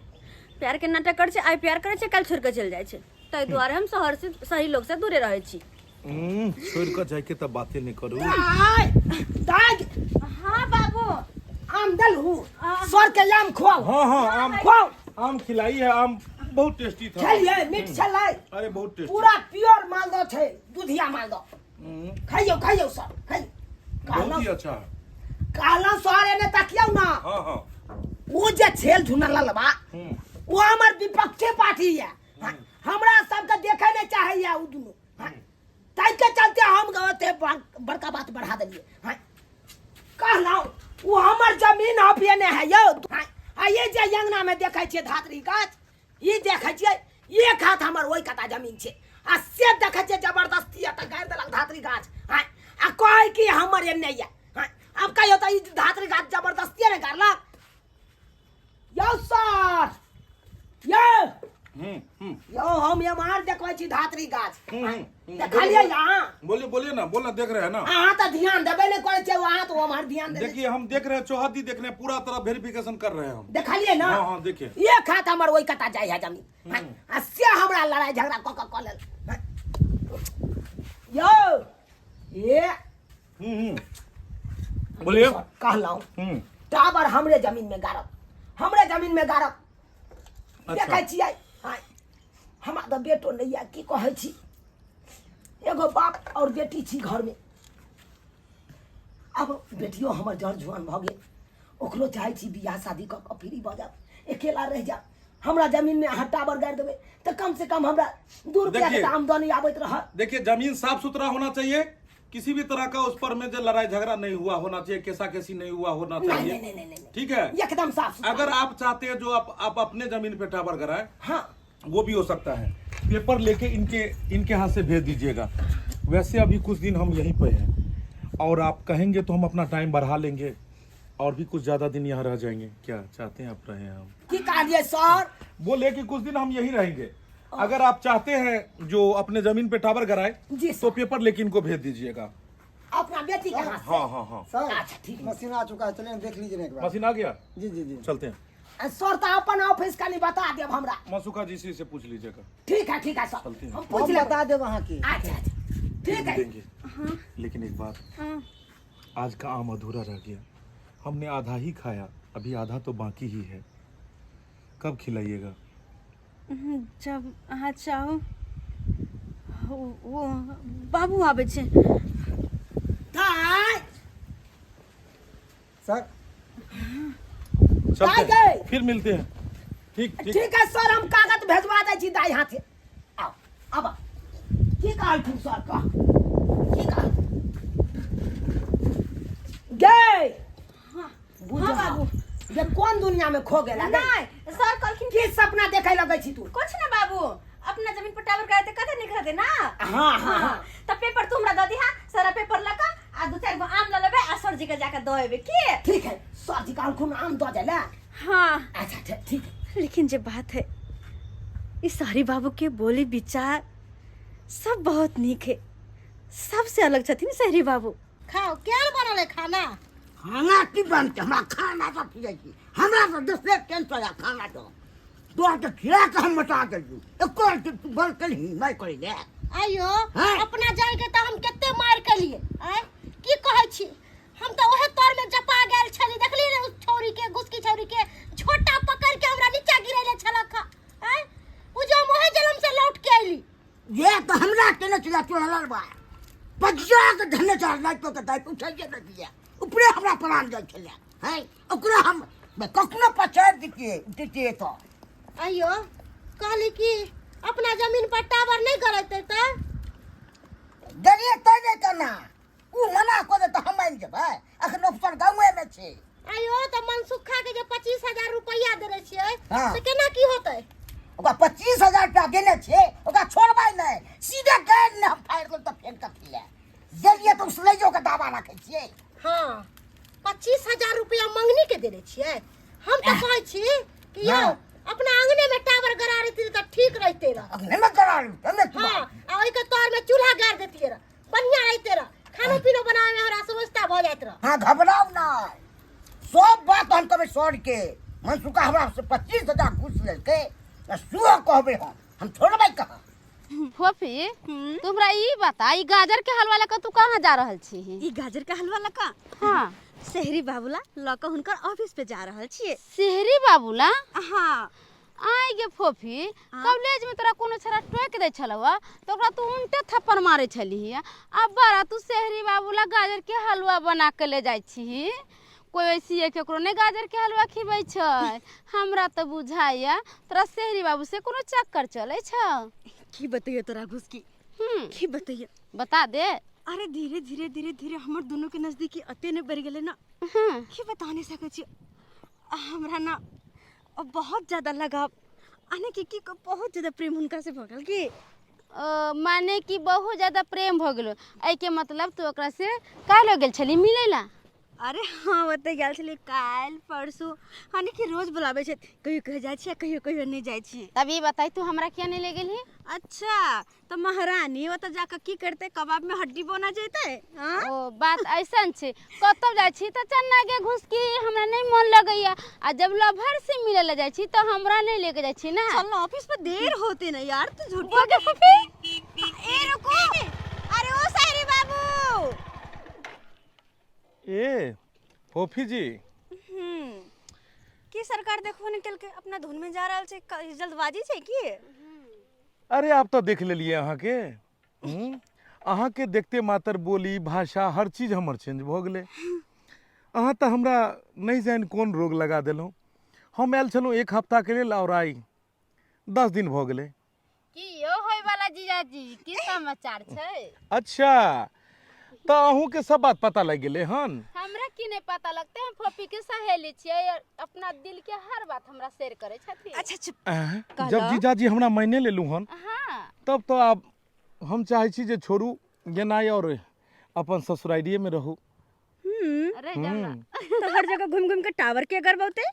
प्यार के नाटक करै छै आइ प्यार करै छै काल्हि छोड़ि कऽ चलि जाइ छै ताहि दुआरे हम शहर से शहरी लोग से दूरे रहै छी छोड़ि कऽ जाइके तऽ बाते नहि करू दाय दाय हाँ बाबू आम देलहु सर के आम खुआउ हाँ हाँ आम खुआउ आम खिलाई है आम बहुत टेस्टी था खेलिए मीठ छलै अरे बहुत टेस्टी पूरा प्योर मालदह छै दुधिया मालदह खाइयौ खाइयौ सर खाइयौ बहुत कहलहुँ ही अच्छा है कहलहुँ सर एने तकियौ ना हाँ हाँ ओ जे छेल झुनल ललबा ओ हमर विपक्षी पार्टी है हाँ, हमरा सबके देखे नहीं चाहैया ओ दुनू हाँ, ताहि के चलते हम ओते बड़का बात बढ़ा देलियै हाँ, कहलहुँ ओ हमर जमीन हपियने है यौ हाँ, आ ये जे अंगना में देखै छियै धात्री गाछ ई देखै छियै एक हाथ हमर ओहि कता जमीन छै आ से देखै छियै जबरदस्ती एतऽ गाड़ि देलक धात्री गाछ हाँ, आ कहै कि हमर एन्ने यऽ हाँ, आब कहियौ तऽ ई धात्री गाछ जबरदस्तिए ने गाड़लक यौ सर यौ यौ हम एम्हर देखबै छी धात्री गाछ देखलियै अहाँ बोलिए बोलिए ना बोलना देख रहे हैं ना अहाँ तऽ ध्यान देबे नहि करै छियै अहाँ तऽ ओम्हर ध्यान देने देखिए हम देख रहे हैं चौहद्दी देख रहे हैं पूरा तरह वेरिफिकेशन कर रहे हैं हम देखलियै ना हाँ हाँ देखिए एक हाथ हमर ओहि कता जाइ है जमीन हाँ, आ से हमरा लड़ाई झगड़ा कऽ कऽ कऽ लेल हाँ। यौ ए बोलिए कहलहुँ हम्म टावर हमरे जमीन में गाड़ब हमरे जमीन में गाड़ब अच्छा। देखै छियै आँय, हमरा तऽ बेटो नहि यऽ की कहै छी एगो बाप और बेटी छी घरमे आब बेटियो हमर जर जुआन भऽ गेल ओकरो चाहै छी बियाह शादी कऽ कऽ फ्री भऽ जायब अकेला रहि जायब हमरा जमीन में अहाँ टावर गाड़ि देबै तऽ कम से कम हमरा 2 रुपया के देखिए। तऽ आमदनी आबैत रहत देखिए जमीन साफ सुथरा होना चाहिए किसी भी तरह का उस पर में जो लड़ाई झगड़ा नहीं हुआ होना चाहिए केसा केसी नहीं हुआ होना नहीं चाहिए नहीं नहीं नहीं नहीं ठीक है एकदम साफ सुथरा। अगर आप चाहते हैं जो आप अपने जमीन पे टावर कराएं हाँ वो भी हो सकता है पेपर लेके इनके इनके हाथ से भेज दीजिएगा वैसे अभी कुछ दिन हम यहीं पे हैं और आप कहेंगे तो हम अपना टाइम बढ़ा लेंगे और भी कुछ ज़्यादा दिन यहाँ रह जाएंगे क्या चाहते हैं आप रहे हम की कहलियै सर बोले कि कुछ दिन हम यहीं रहेंगे अगर आप चाहते हैं जो अपने जमीन पे टावर कराए जी सर। तो पेपर लेके इनको भेज दीजिएगा अपना बेटी के हाथ से हाँ हाँ हाँ सर अच्छा, ठीक है। मशीन आ चुका है चलिए देख लीजिए ना एक बार मशीन आ गया जी जी जी चलते हैं आ, सर तऽ अपन ऑफिस कनि बता देब हमरा मसूखा जी से पूछ लीजिएगा ठीक है ठीक है सर चलते हैं। हम पूछ हम लेब बता देब अहाँ की अच्छा अच्छा ठीक है देंगे लेकिन एक बात आज का आम अधूरा रह गया हमने आधा ही खाया अभी आधा तो बाकी ही है कब खिलाइएगा जब अहाँ चाहो ओ बाबू आबै छै दाय सर चलते दाय हैं गए। फिर मिलते हैं ठीक ठीक ठीक है सर हम कागज भेजवा दै छी दाई हाथे आओ आब की कहलखिन सर कह की कहल गे हाँ बाबू जे कोन दुनिया में खो गेला गे? नहीं सर कहलखिन की सपना देखे लगै छी तू कुछ ना बाबू अपना जमीन पर टावर टावर गड़ेते कते नीक रहते ना। हाँ हाँ हाँ। त पेपर तू हमरा दऽ दिहा, सारा पेपर लऽ कऽ आ दू चारि गो आम लऽ लेबै आ सरजी के जाके दऽ एबै की। ठीक है, सर जी का खून आम दऽ जाए ला। हाँ। अच्छा ठीक ठीक है। लेकिन जे बात है, इस शहरी बाबू के बोली विचार सब बहुत नीक है, सबसे अलग छथिन शहरी बाबू। खाओ, केहन बनल है खाना? खाना की बनते, हमरा खाना तो खियाई छी, हमरा तो दोसरे टेंशन है खाना तो तोरा तो खिया के हम बता देलू, एको रत्ती तू बंद कलही नहीं करी ले। आइयो हाँ। अपना जाय के तो हम कते मार के लिए आय की कहै छी, हम तो ओहे तर में जपा गेल छली, देखली ने उस छौरी के, घुसकी छौरी के झोटा पकड़ के हमरा नीचा गिरैले छलक आय, उ जो हम ओहे जलम से लौट के आइली। ये तो हमरा केने छला चोरल बा पजिया के धने चल नहीं तो के दाई उठाइए न दिया, ऊपरे हमरा प्राण जाइ छले हैं, ओकरा हम कखनो पछाड़ दितिए दितिए तो। आइयो कहली कि अपना जमीन पर टावर नहीं गड़ेते त गड़िए तय नहीं करना, उ मना कऽ दे तऽ हम आनि जेबै, अखन अफसर गाँवे में छै। आइयो तऽ मनसुखा के जे 25,000 रुपया देने छियै हाँ। से केना की होतै? ओकरा 25,000 रुपया देने छियै, ओकरा छोड़बै नहि, सीधे गाड़ि ने हम फाड़ि देब तऽ फेर कथी लए देलियै तऽ उसलैयो के दावा राखै छियै। हाँ, 25,000 रुपया मंगनी के देने छियै। हम तऽ कहै छी कि यौ हाँ। अपना आंगने में टावर गड़ा रहिती तऽ ठीक रहिते रह। अखने में गड़ा रही, तमे की हाँ, बात? आ ओहिके तर में चूल्हा गाड़ देतियै रह, बढ़िया रहिते रह, खानो पीनो बनावे में हमरा समस्या भऽ जाइत रह। हाँ घबराउ ना, सब बात हम कहबै सर के, मनसुखा हमरा से 25,000 घूस लेलकै, आ सुअर कहबै हम छोड़बै कहाँ? फोफी, तू हमरा ई बता, ई गाजर के हलवा लऽ कऽ तू कहाँ जा रहल छी? ई गाजर के हलवा लऽ कऽ? हाँ। शहरी बाबूला लऽ कऽ हुनकर ऑफिस पे जा रहल छियै। शहरी बाबूला? हाँ। आइ गे फोफी, कॉलेज में तोरा कोनो छड़ा टोकि दै छलौ तऽ ओकरा तू उल्टे थप्पड़ मारै छलही, आ बड़ा तू शहरी बाबूला गाजर के हलवा बना के ले जाइ छीही। कोइ ऐसी केकरो नहि गाजर के हलवा खिबै छै। हमरा तऽ बुझाइया तोरा शहरी बाबू से कोनो चक्कर चलै छौ। की बतैयो तोरा घुसकी, की बतैयो? बता दे। अरे धीरे धीरे धीरे धीरे हमर दोनों के नजदीकी अते ने बढ़ि गेलै ना की बता नहीं सकै छी। हमरा ना अब बहुत ज्यादा लगाव, आने की की बहुत ज्यादा प्रेम हुनका से भऽ गेल की। माने कि बहुत ज्यादा प्रेम भऽ गेलो, एहिके मतलब तू ओकरा से काल्हि गेल छली मिलै ला? अरे हाँ, ओतऽ गेल छलियै काल्हि परसू, यानी कि रोज बुलाबै छै, कहियो कहियो जाइ छियै, कहियो कहियो नहि जाइ छियै। तब ई बताइ तू हमरा किया नहि ले गेलही? अच्छा तऽ महारानी ओतऽ जाकऽ की करतै, कबाब में हड्डी बना जेतै? हाँ? ओ बात ऐसन छै, कतौ जाइ छी तऽ चन्ना के घुसकी हमरा नहि मन लगैया, आ जब लभर से मिले ला जाइ छी तऽ हमरा नहि लेके जाइ छी ना। चल ना ऑफिस पर देर होते ना यार, तू झूठ बोल के फूफी। ए रुको, अरे ओ सायरी बाबू। ए फोफी जी। की सरकार देखो निकल के अपना धुन में जा रहल छै, जल्दबाजी छै की? अरे आप तो देख लेलिए अहाँ के, अहाँ के देखते मात्र बोली भाषा हर चीज हमर चेंज भऽ गेलै। अहाँ तऽ हमरा नहि जानि कोन रोग लगा देलहुँ। हम आयल छलहुँ एक हफ्ताके लेल और आइ 10 दिन भऽ गेलै। की यौ होय वाला जीजाजी, की समाचार छै? अच्छा तऽ अहूँके सब बात पता लागि गेलै हन? हमरा की नहि पता लगतै, हम फोफी के सहेली छियै और अपना दिल के हर बात हमरा शेयर करै छथिन। अच्छा चुप। आँय, कहलहुँ। जब जीजाजी हमरा मायने लेलहुँ हन हाँ। तब तो आब हम चाहै छी जे छोड़ू गेनाइ और अपन ससुरारिएमे रहू। अरे जाना। तो हर जगह घूम घूम के टावर के गड़बौते?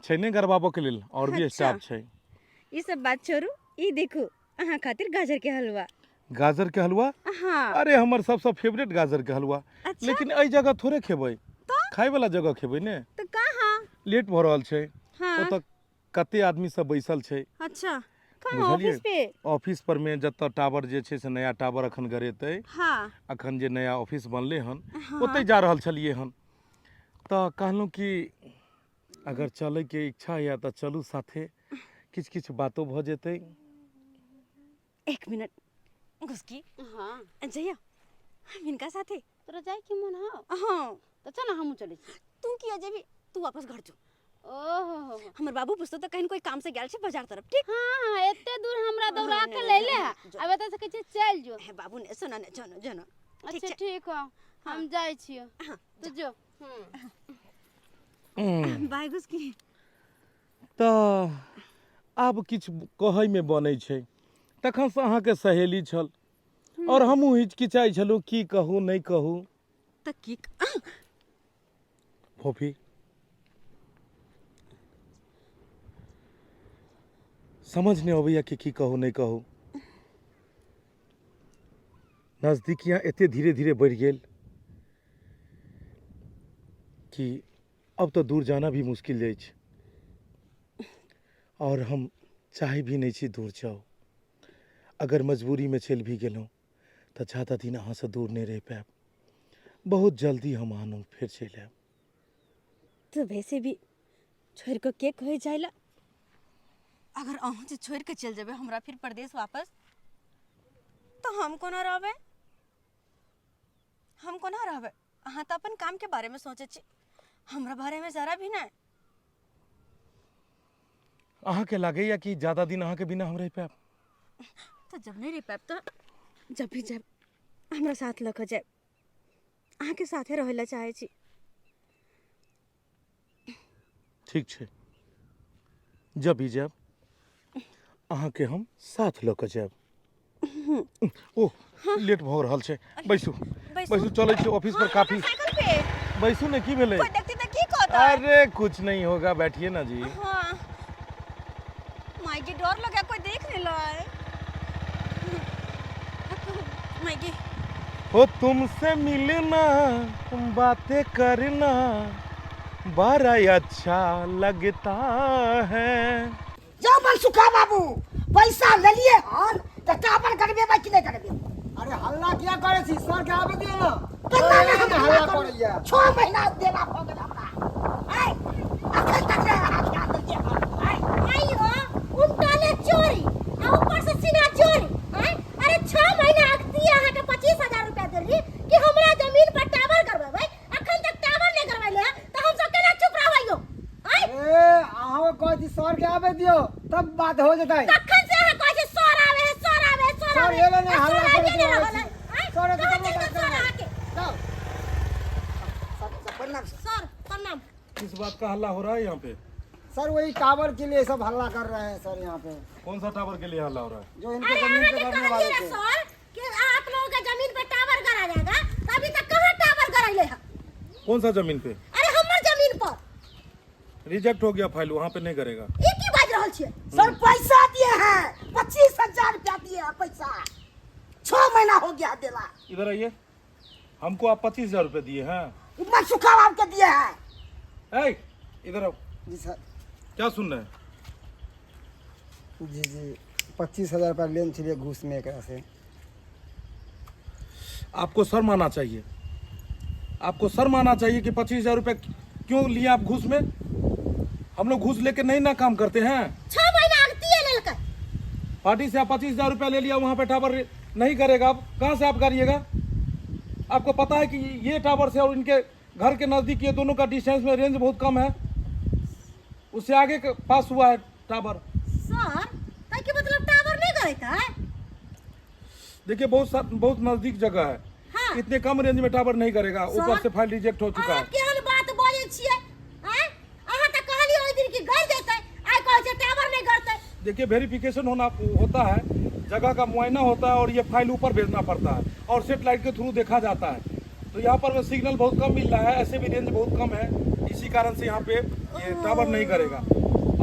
छै ने गड़बाबऽ के लेल और भी स्टाफ छै। ई सब बात छोड़ू, ई देखू अहाँ खातिर गाजर के हलवा। गाजर के हलवा? हाँ। अरे हमर सबसँ फेवरेट गाजर के हलवा। अच्छा? लेकिन एहि जगह थोड़े खेबै, खाय वाला जगह खेबै ने। तऽ कहाँ? लेट भऽ रहल छै। हाँ। ओतऽ कते आदमी सब बैसल छै। अच्छा, कहाँ? बुझलियै? ऑफिस पे? ऑफिस पर में जतऽ टावर जे छै से नया टावर अखन गड़ेतै। हाँ। अखन जे नया ऑफिस बनलै हन, हाँ। ओतै जा रहल छलियै हन, तऽ कहलहुँ कि अगर चलैके इच्छा यऽ तऽ चलू साथे, किछु किछु बातो भऽ जेतै। एक मिनट घुसकी। हाँ। जइया हम हिनका साथे। तोरा जाय के मन हौ? हाँ। तऽ चल ना हमहूँ चलै छी। तू किया जेबी, तू वापस घर जो। ओहो हो हो। हमर बाबू पुछतो तऽ कहीं कोई काम से गेल छै बाजार तरफ, ठीक? हाँ, हाँ, एते दूर हमरा दौड़ा हाँ, के नहीं, लैले नहीं, है, नहीं, जो। अब एतऽ से कहै छै चलि जो। हे बाबू ने सुना ने, जो ना, जो ना। ठीक अच्छा, छै। ठीक हौ, हम जाइ छियौ। हाँ, तू जो। बाय घुसकी। तऽ आब किछु कहैमे बनै छै। तखनसँ अहाँके सहेली छल और हमहूँ हिचकिचाइ छलहुँ, की कहू नहि कहू। तऽ की फोफी, समझ नहि अबैया कि की कहू नहि कहू। नजदीकियाँ एते धीरे धीरे बढ़ि गेल कि अब तऽ दूर जाना भी मुश्किल अछि और हम चाहे भी नहि छी दूर जाउ। अगर मजबूरीमे चलि भी गेलहुँ तऽ ज्यादा दिन अहाँसँ दूर नहि रहि पायब। बहुत जल्दी हम अहाँ लग फेर चलि आयब। तऽ वैसे भी छोड़ि कऽ के कहै जाइ लए? अगर अहूँ जे छोड़ि कऽ चलि जेबै हमरा फिर परदेश वापस, तऽ हम कोना रहबै? हम कोना रहबै? अहाँ तऽ अपन कामके बारेमे सोचै छी, हमरा बारेमे जरा भी नहि। अहाँके लागैया कि ज्यादा दिन अहाँके बिना हम रहि पायब? तऽ जब नहि रहि पायब तऽ जब भी जायब हमरा साथ लऽ कऽ जायब। अहाँके साथे रहै लए चाहै छी। ठीक छै, जब भी जायब अहाँके हम साथ लऽ कऽ जायब। ओ लेट भऽ रहल छै, बैसू बैसू, चलै छी ऑफिस पर। काफी साइकिल पे बैसू ने, की भेलै? कोई देखती तऽ की कहता? अरे कुछ नहीं होगा, बैठिए ना जी। हाँ माई के डर लगा, कोई देख नहीं लाए माई के। हो तुमसे मिलना बातें करना बड़ा अच्छा लगता है। जाओ मनसुखा बाबू, पैसा लेलिए हन तऽ टावर गड़बेबै कि नहि गड़बेबै? अरे हल्ला किया करै छी? सर के आबे दियौ ना। केना ने हम हल्ला हल्ला करू? करैया। 6 महीना देला भऽ गेल हमरा, आइ अखन तक नहि अहाँ ध्यान देलियै हन। आइ आइयो उनटाले चोरी आ ऊपर से सीना चोरी। आय अरे 6 महीना अखती अहाँके 25,000 रुपया देली कि हमरा जमीन पर टावर गड़बेबै, अखन तक टावर नहि गड़बेले हँ तऽ हमसब केना चुप रहबै यौ? आय ए अहाँ कहै छी सर के आबे दियौ तब बात हो जेतै। तखन से अहाँ कहै छी सर आवे है, सर आवे है, सर सर आवे है। एले ने आ हल्ला सर आबिए करैत नहि रहै रहल छी। है। आय सर एतै कहाँ तब ने चलि गेल बात सर करबै। अहाँके? जाउ। सर सर, प्रणाम सर। सर प्रणाम। किस बात का हल्ला हो रहा है यहाँ पे? सर वही टावर के लिए सब हल्ला कर रहे हैं सर यहाँ पे। कौन सा टावर के लिए हल्ला हो रहा है? जो इनके अरे जमीन पे अहाँके करने वाले कहलियै थे। सर कि आप लोगों के जमीन पे टावर गड़ा जाएगा, तो अभी तक कहाँ टावर गड़ैले है? कौन सा जमीन पे? अरे हमर जमीन पर। रिजेक्ट हो गया फाइल, वहाँ पे नहीं करेगा। ई की बाजि रहल छियै? सर पैसा दिए हैं, 25,000 रुपया दिए हैं पैसा, 6 महीना हो गया देला। इधर आइए, हमको आप 25,000 रुपये दिए हैं? मनसुखा बाबू के दिए हैं। ए, इधर आओ। जी सर। क्या सुन रहे हैं? जी जी, 25,000 रुपया लेन छलिए घूस में एकरा से। आपको शर्म आना चाहिए, आपको शर्म आना चाहिए कि 25,000 रुपये क्यों लिए आप घूस में? हम लोग घूस लेके नहीं ना काम करते हैं। 6 महीना अगतिए लेलकै। पार्टी से आप 25,000 रुपया ले लिया, वहाँ पे टावर नहीं करेगा, आप कहाँ से आप करिएगा? आपको पता है कि ये टावर से और इनके घर के नज़दीक ये दोनों का डिस्टेंस में रेंज बहुत कम है, उससे आगे के पास हुआ है टावर। सर ताहि के मतलब टावर नहीं गड़ैत है? देखिए बहुत नज़दीक जगह है। हाँ। इतने कम रेंज में टावर नहीं करेगा, ऊपर से फाइल रिजेक्ट हो चुका अहाँ है। केहन बात बजै छियै? आँय अहाँ तऽ कहलियै ओहि दिन कि गड़ि जेतै, आइ कहै छै टावर नहीं गड़तै। देखिए वेरिफिकेशन होना होता है, जगह का मुआयना होता है और ये फाइल ऊपर भेजना पड़ता है और सेटेलाइट के थ्रू देखा जाता है। तो यहाँ पर सिग्नल बहुत कम मिल रहा है, ऐसे भी रेंज बहुत कम है, इसी कारण से यहाँ पे ये टावर नहीं करेगा।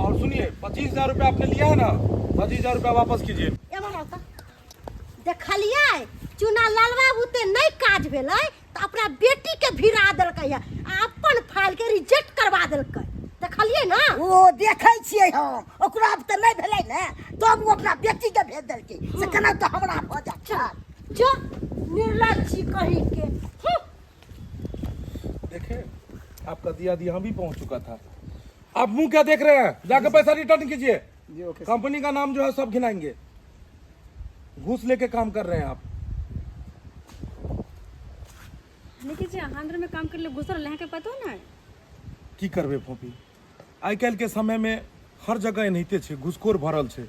और सुनिए, 25,000 रुपया आपने लिया है ना, 25,000 रुपया वापस कीजिए। एमहर आउ तऽ देखलियै चुना लालवा बुते नहि काज भेलै तऽ अपना बेटी के भिड़ा देलकै है आ अपन फाइल के रिजेक्ट करवा देलकै। देखलियै ना? ओ देखै छियै हम, ओकरा आब तऽ नहि भेलै ने, तब ओ अपना बेटी के भेज देलकै से केना तऽ हमरा भऽ जायत। जो निर्लज छी कहीं के। हूँ। देखे आपका दिया दिया भी पहुंच चुका था। आप मुंह क्या देख रहे हैं? जाकर पैसा रिटर्न कीजिए। जी ओके। कंपनी का नाम जो है सब घिनाएंगे, घूस लेके काम कर रहे हैं आप। लेकिन जे अहाँ अंदर में काम कर ले घुसल रहे के पतो ना। की करबे फोपी, आइ काल्हि के समय में हर जगह एनाहिते छै, घूसखोर भरल छै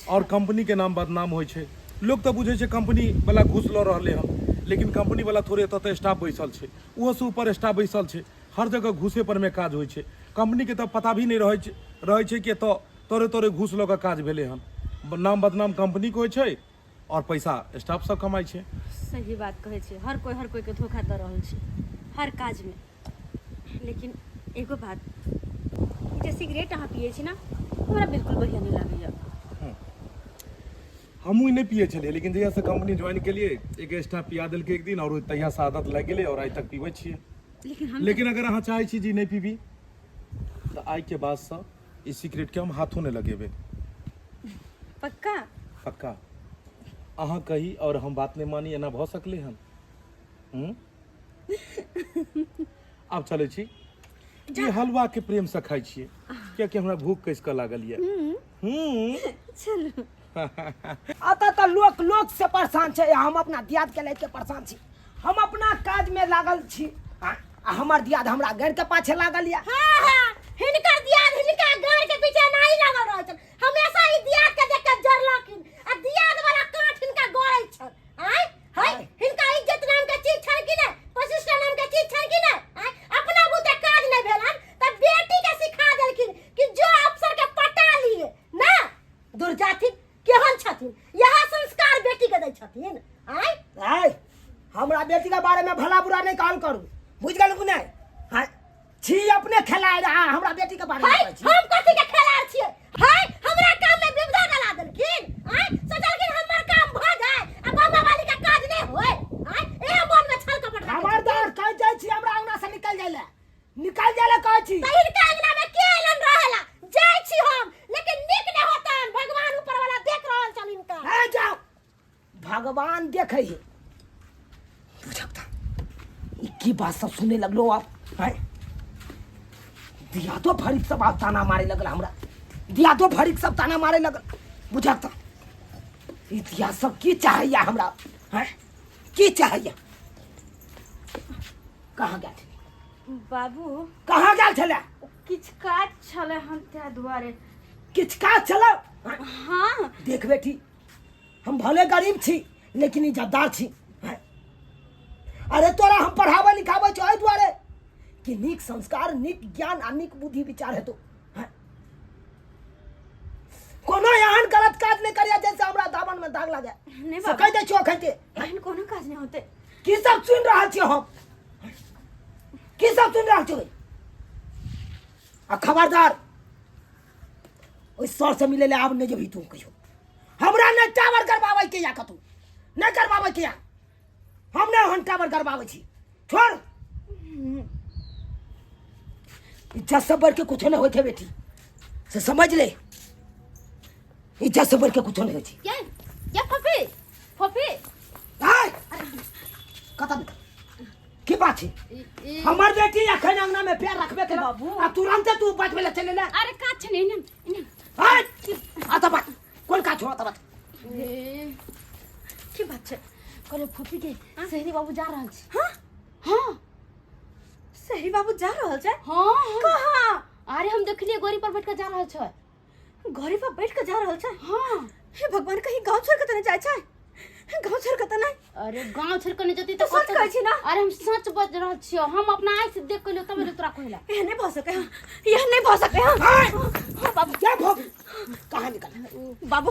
और कंपनी के नाम बदनाम होइ छै। लोग तऽ बुझै छै कंपनी वाला घूस लऽ रहलै हन, लेकिन कंपनी वाला थोड़े एतऽ तऽ स्टाफ बैसल छै, ओहो से ऊपर स्टाफ बैसल छै। हर जगह घूसे पर में काज होइ छै। कंपनी के तऽ पता भी नहि रहै छै कि एतऽ तोरे तोरे घूस लऽ कऽ काज भेलै हन। नाम बदनाम कंपनीके होइ छै आओर पैसा स्टाफ सब कमाइ छै। सही बात कहै छी, हर कोइ हर कोइके धोखा दऽ रहल छै हर काजमे। लेकिन एगो बात, ई जे सिगरेट अहाँ पियै छी ने, हमरा बिल्कुल बढ़िआँ नहि लागैए। हमहूँ नहि पियै छलियै, लेकिन जहियासँ कंपनी ज्वाइन केलियै एक स्टाफ पिया देलकै एक दिन, आओर तहियासँ आदत लागि गेलै आओर आइ तक पीबै छियै। लेकिन हम लेकिन अगर अहाँ चाहै छी जे नहि पीबी तऽ आइके बादसँ ई सिगरेटके हम हाथो नहि लगेबै। पक्का? पक्का। अहाँ कही आओर हम बात नहि मानी, एना भऽ सकलै हन? हूँ? आब चलै छी। ई हलवा के प्रेम से खाइ छियै कियाकि हमरा भूख कसि कऽ लागल यऽ। हूँ। चलू। अतः तऽ लोक लोक से परेशान छै, हम अपना दियाद के लैके परेशान छी। हम अपना काज में लागल छी आ आ हमर दियाद हमरा गैर के पाछे लागल यऽ। हाँ हाँ, हिनकर दियाद हिनका गाड़ के पीछे नहीं लागल रहल छल, हमेशा ई दियाद के देख के जरलखिन आ दियाद वाला कांठ हिनका गड़ै छल। आय हाय, हिनका इज्जत नाम के चीज छल कि नहीं, प्रतिष्ठा नाम के चीज छल कि नहीं? आय, अपना बुते काज नहीं भेलन त बेटी के सिखा देलखिन कि जो अफसर के पटा लिए ना दुर्जाथिन केहन छथिन, यह संस्कार बेटी के दै छथिन। आय आय, हमरा बेटी के बारे में भला बुरा नहीं कहल करू, बुझ गेलू कि नहीं? हाँ, छी अपने खेलाय रहा हमरा बेटी के बारे में हाय, कहै छी। हम कथी के खेलाड़ छियै? हाय, हमरा काम में विवधा डला देलखिन। आय, सोचलखिन हमर काम भ जाय आ बाबा वाली के काज नहीं होय। आय, एहे मन में छल कपट राखै छथिन। खबरदार कह जाइ छी हमरा अंगना से निकल जाय ले, निकल जाय ले कहै छी। तऽ हिनका अंगना में के एलन रहेला? जाइ छी हम, लेकिन नीक नहि होतन, भगवान ऊपर वाला देख रहल छल हिनका। हे जाओ, भगवान देखै है। बुझक त ई की बात सब सुने लगलो आप? हैं, दिया तो फरीक सब आब ताना मारे लगल हमरा, दिया तो फरीक सब ताना मारे लगल। बुझक त ई दिया सब की चाहैया हमरा? हैं, की चाहैया? कहाँ गेल छलै बाबू? कहाँ गेल छलै? किछु काज छलै हन ताहि दुआरे। किछु काज छलै? हाँ। देख बेटी, हम भले गरीब छी लेकिन इज्जतदार छी। हैं? अरे तोरा हम पढ़ाबै लिखाबै छौ एहि दुआरे कि नीक संस्कार, नीक ज्ञान आ नीक बुद्धि विचार हेतौ। हैं? कोनो एहन गलत काज नहि करिया जैसे हमरा दामन में दाग लागे। नहीं से बाबा। कहि दै छियौ एखन के। एहन कोनो काज नहि होतै। की सब सुनि रहल छियै हम? की सब सुनि रहल छियै? आ खबरदार, ओहि सर से मिले ले आब नहि जेबही तू कहियो। हमरा नहि टावर गड़बाबै के या कतौ नहि गड़बाबै के या, हम नहि ओहन टावर गड़बाबै छी। छोड़, इज्जत से बढ़ के कुछो नहि होइ छै बेटी, से समझ ले, इज्जत से बढ़ के कुछो नहि होइ छै। ये ये फफी, फफी। आय, कतऽ निकल? की बात छै? हमर बेटी अखन अंगना में पैर रखबे के बाबू आ तुरंत तू बचबे ले चले ले। अरे काज छै ने, एने एने। आय, आ तऽ बात कोन काज छौ? आ तऽ बात ए, की बात छै? कहले फूफी के शहरी बाबू जा रहल छै। हाँ? हाँ। शहरी बाबू जा रहल छै? हाँ, हाँ। कहाँ? अरे हम देखलिए गाड़ी पर बैठ के जा रहल छै। गाड़ी पर बैठ के जा रहल छै? हाँ। हे भगवान, कहीं गांव छोड़ के त नहीं जाय छै? गांव छोड़ के त नहीं? अरे गांव छोड़ के नहीं जती तो सच कहै छी ना? अरे हम सच बज रहल छियो, हम अपना आँख से देख के लियो तब तोरा कहिला। एहन नहीं भऽ सकै, एहन नहीं भऽ सकै। हाँ। हाँ, बाबू। क्या भऽ गेल? कहाँ निकल? बाबू।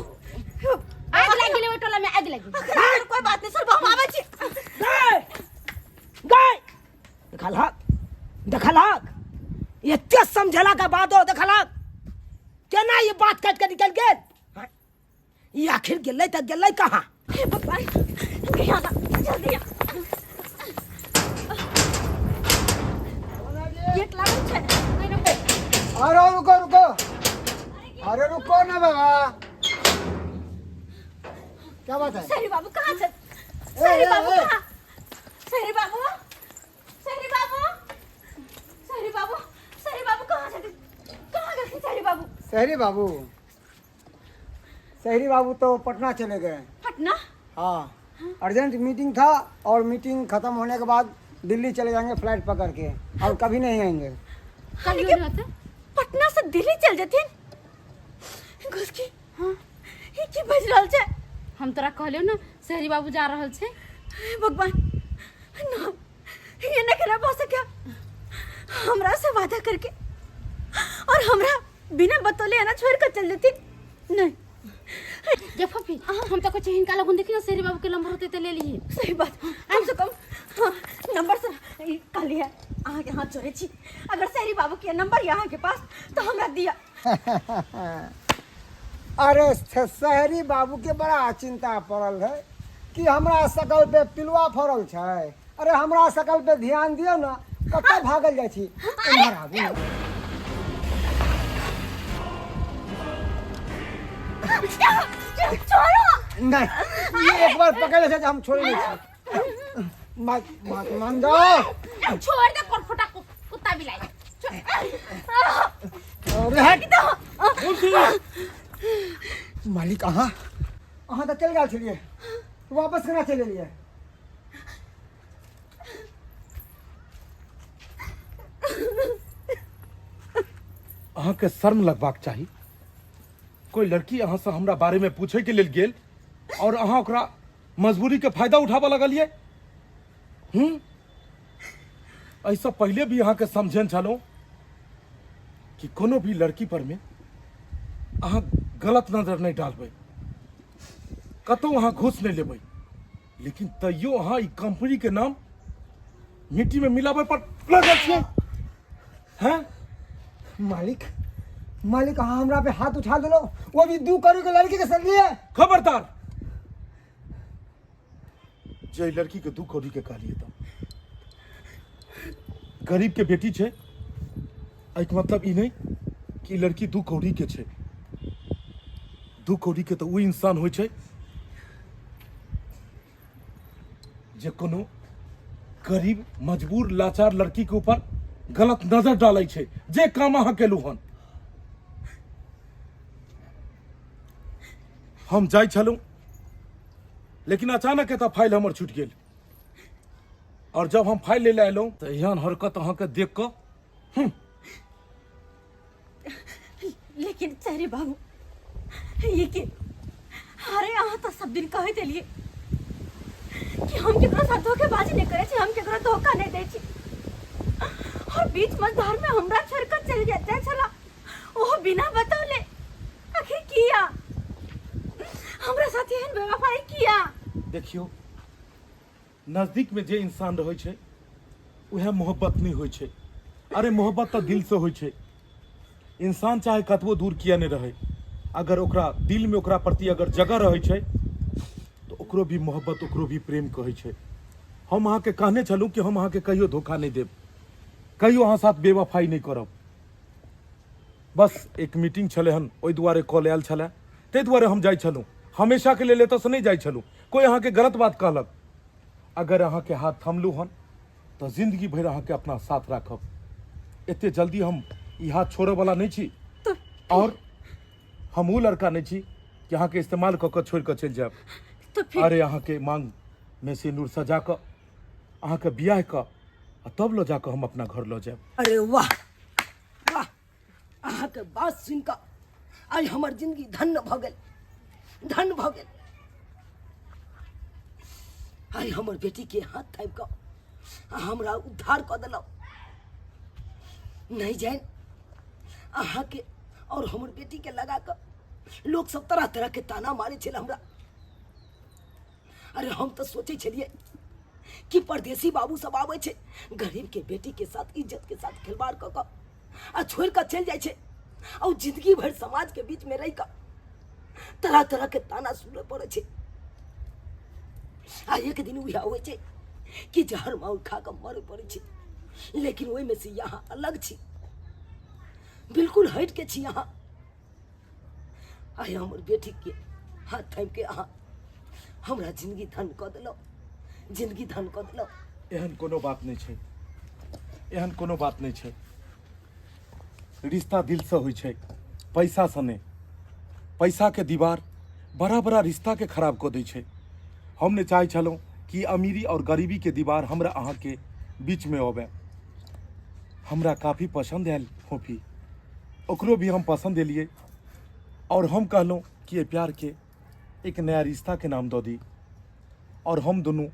आग लागि गेलै ओइ टोला में, आग लागि गेलै। अखन कोई बात नहीं सर, हम आबै छी। गए गए, देखलहक देखलहक, एते समझेला के बादो देखलहक केना ई बात काटि के निकलि गेल। हाँ, ई आखिर गेलै तऽ गेलै कहाँ? हे भगवान, गया ना, जल्दी आ। गेट लागल छै। अरे रुको रुको, अरे रुको ना बाबा, क्या बात है? शहरी बाबू कहाँ छै? ए, शहरी ए, बाबू ए। कहाँ? शहरी बाबू, शहरी बाबू, शहरी बाबू, शहरी बाबू कहाँ छथिन? कहाँ गेलखिन शहरी बाबू? शहरी बाबू, शहरी बाबू तो पटना चले गए। पटना? हाँ, अर्जेंट मीटिंग था और मीटिंग खत्म होने के बाद दिल्ली चले जाएंगे फ्लाइट पकड़ के, और कभी नहीं आएंगे। कहियो नहीं होते। पटना से दिल्ली चल जथिन? घुसकी, हाँ। ई की बाजि रहल छै? हम तोरा कहलियौ ने शहरी बाबू जा रहल छै। हे भगवान, ना, ये नहीं करा भऽ सकै। हमरा से वादा करके और हमरा बिना बतौले एना छोड़ के चल जेथिन नहीं। जे फफी, हम तो कहै छी हिनका लगन देखी ना शेरी बाबू के नंबर होते त ले लिए। सही बात, कम से कम हाँ, नंबर से ई कहली है अहाँ के हाथ जोड़े छी, अगर शहरी बाबू के नंबर यहाँ के पास तो हमरा दिया। अरे शहरी बाबू के बड़ा चिंता पड़ल है कि हमरा सकल पे पिलुआ फड़ल छै। अरे हमरा सकल पे ध्यान दियौ ना, कतऽ भागल जाइ छी? एम्हर आबू ने। छोड़ो। नहीं, ई एक बार पकड़ ले छै हम छोड़े नहीं छी। बात बात मान जाओ। छोड़ दे कोरफोटा कुत्ता बिलाई। अरे हट। मालिक अहाँ अहाँ तऽ चलि गेल छलियै, वापस केना चलि एलियै? अहाँके शर्म लगबाक चाही। कोई लड़की अहाँसँ हमरा बारेमे पूछैके लेल गेल और अहाँ ओकरा मजबूरीके फायदा उठाबऽ लगलियै। एहिसँ पहिले भी अहाँके समझेन छलहुँ कि कोनो भी लड़की पर में अहाँ गलत नजर नहि डालबै, कतहु अहाँ घूस नहि लेबै, लेकिन तैयो अहाँ ई कंपनी के नाम मिट्टी में मिलाबै पर लगल छियै। हैं मालिक, मालिक अहाँ हमरा पे हाथ उठा देलहुँ, वो भी 2 करोड़ के लड़की के संग। खबरदार, जे लड़की के 2 कौड़ी के कहलिए त गरीब के बेटी छै, एहिके मतलब ई नहीं कि लड़की 2 कौड़ी के छै। 2 कौड़ी के तो उ इंसान होइ छै जे कोनो गरीब मजबूर लाचार लड़की के ऊपर गलत नजर डालै छै, जे काम अहाँ केलू हन। हम जाइ छलहुँ लेकिन अचानक एतऽ फाइल हमर छूटि गेल और जब हम फाइल ले अयलहुँ तऽ एहन हरकत अहाँके देख कऽ। लेकिन चेहरे बाबू ये के अरे अहाँ तो सब दिन कहैत एलियै कि हम केकरो साथ धोखेबाजी नहीं करै छी, हम केकरो धोखा नहीं दै छी, और बीच मझधार में हमरा छोड़ कऽ चलि जाइ छला ओहो बिना बतौले। आखिर किया हमरा साथ एहन बेवफाई किया? देखियो, नजदीक में जे इंसान रहै छै उएह मोहब्बत नहीं होइ छै। अरे मोहब्बत तऽ दिल से होइ छै। इंसान चाहे कतबो दूर किया नहीं रहे, अगर ओकरा दिल में ओकरा प्रति अगर जगह रहै छै तऽ ओकरो भी मोहब्बत ओकरो भी प्रेम कहै छै। हम अहाँके कहने छलहुँ कि हम अहाँके कहियो धोखा नहीं देब, कहियो अहाँ साथ बेवफाई नहीं करब। बस एक मीटिंग छलै हन, ओहि दुआरे कॉल आयल छलै, ताहि दुआरे हम जाइ छलहुँ। हमेशाके लेल एतऽसँ नहि जाइ छलहुँ। कोइ अहाँके गलत बात कहलक, अगर अहाँके हाथ थमलहुँ हन तऽ जिंदगी भरि अहाँके अपना साथ राखब। एते जल्दी हम ई हाथ छोड़ऽवला नहि छी, और हम ओ लड़का नहि छी कि अहाँके इस्तेमाल कऽ कऽ छोड़ि कऽ चलि जायब। तो फिर अरे अहाँके मांग में सिंदूर सजा कऽ अहाँके बियाह कऽ आ तब लऽ जाकऽ हम अपना घर लऽ जायब। अरे वाह वाह, अहाँके बात सुनि कऽ आइ हमर जिंदगी धन्य भऽ गेल, धन्य भऽ गेल। आइ हमर बेटी के हाथ थापि कऽ अहाँ हमरा उद्धार कऽ देलहुँ। नहीं जानि अहाँके और हमर बेटी के लगा कऽ लोक सब तरह तरह के ताना मारे छल हमरा। अरे हम तऽ सोचै छलियै कि परदेसी बाबू सब आबै छै, गरीब के बेटी के साथ इज्जत के साथ खिलवाड़ कऽ कऽ आ छोड़ि कऽ चलि जाइ छै, आ जिंदगी भरि समाज के बीच में रहि कऽ तरह तरह के ताना सुनऽ पड़ै छै। आ एक दिन उएह होइ छै कि जहर माउर खा कऽ मरऽ पड़ै छै। लेकिन ओहिमे से यहाँ अलग छी, बिल्कुल हटि के छी अहाँ। आइ हमर बेटी के हाथ थामि के अहाँ हमरा जिंदगी धन कऽ देलहुँ, जिंदगी धन कऽ देलहुँ। एहन कोनो बात नहि छै, एहन कोनो बात नहि छै। रिश्ता दिल से होइ छै, पैसा से नहि। पैसा के दीवार बड़ा बड़ा रिश्ता के खराब कऽ दै छै। हम नहि चाहै छलहुँ कि अमीरी और गरीबी के दीवार हमरा अहाँके बीच में अबै। हमरा काफी पसंद आयल फोफी, ओकरो भी हम पसंद एलियै और हम कहलहुँ कि एहि प्यार के एक नया रिश्ता के नाम दऽ दी और हम दुनू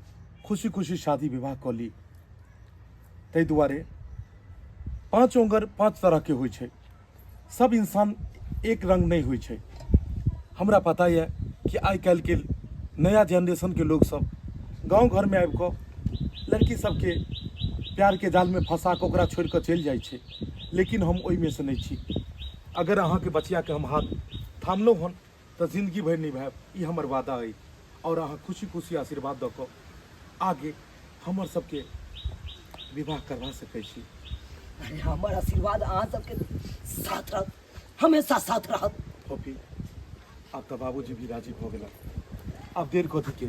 खुशी खुशी शादी विवाह कऽ ली। ताहि दुआरे 5 ओंगर 5 तरह के होइ छै। सब इंसान एक रंग नहि होइ छै। हमरा पता यऽ कि आइ काल्हिके नया जेनरेशनके लोक सब गाँव घरमे आबि कऽ लड़की सबके प्यारके जालमे फंसा कऽ ओकरा छोड़ि कऽ चलि जाइ छै, लेकिन हम ओहिमे से नहि छी। अगर अहाँके बचियाके हम हाथ थामलहुँ हन तऽ जिंदगी भरि निभायब, ई हमर वादा अइ। आओर अहाँ खुशी खुशी आशीर्वाद दऽ कऽ आगे हमर सबके विवाह करवा सकै छी। अरे हमर आशीर्वाद अहाँ सबके साथ रहत, हमेशा साथ रहत। फोफी, आब तऽ बाबूजी भी राजी भऽ गेला, आब देर कथी के,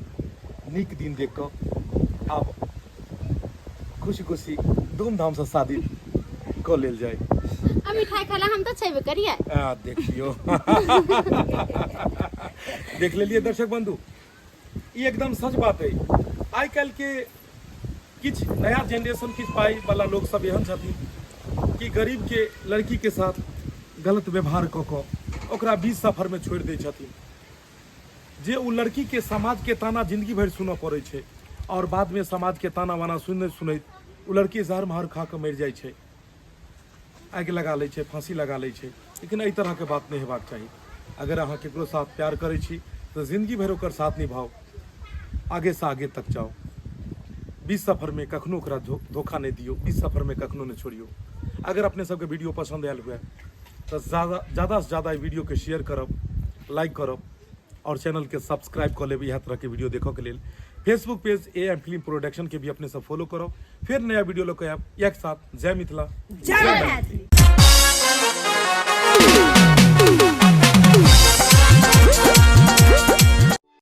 नीक दिन देख कऽ आब खुशी खुशी धूमधामसँ शादी कऽ लेल जाय। आ मिठाई खाला हम तऽ छेबे करिए। आ देखियो, देख लेलिए दर्शक बंधु, ई एकदम सच बात है। आइ काल्हि के किछु नया जेनरेशन, किछु पाइ वाला लोक सब एहन छथिन कि गरीब के लड़की के साथ गलत व्यवहार कऽ कऽ ओकरा बीच सफर में छोड़ि दै छथिन, जे ओ लड़की के समाज के ताना जिंदगी भरि सुनऽ पड़ै छै और बाद में समाज के ताना वाना सुनैत सुनैत ओ लड़की जहर महर खा कऽ मरि जाइ छै, आगि लगा लै छै, फांसी लगा लै छै। लेकिन एहि तरहके बात नहि हेबाक चाही। अगर अहाँ केकरो साथ प्यार करै छी तऽ जिंदगी भरि ओकर साथ निभाउ, आगेसँ आगे तक जाउ। बीच सफरमे कखनो ओकरा धोखा नहि दियौ, बीच सफरमे कखनो नहि छोड़ियौ। अगर अपने सबके वीडियो पसन्द आयल हुए तऽ ज़्यादासँ ज़्यादा एहि वीडियोके शेयर करब, लाइक करब और चैनल के सब्सक्राइब कऽ लेब इएह तरहके वीडियो देखऽके लेल। Facebook page A M film production के भी अपने सब फॉलो करब। फिर नया वीडियो लऽ कऽ आयब एक साथ। जय मिथिला, जय मैथिली।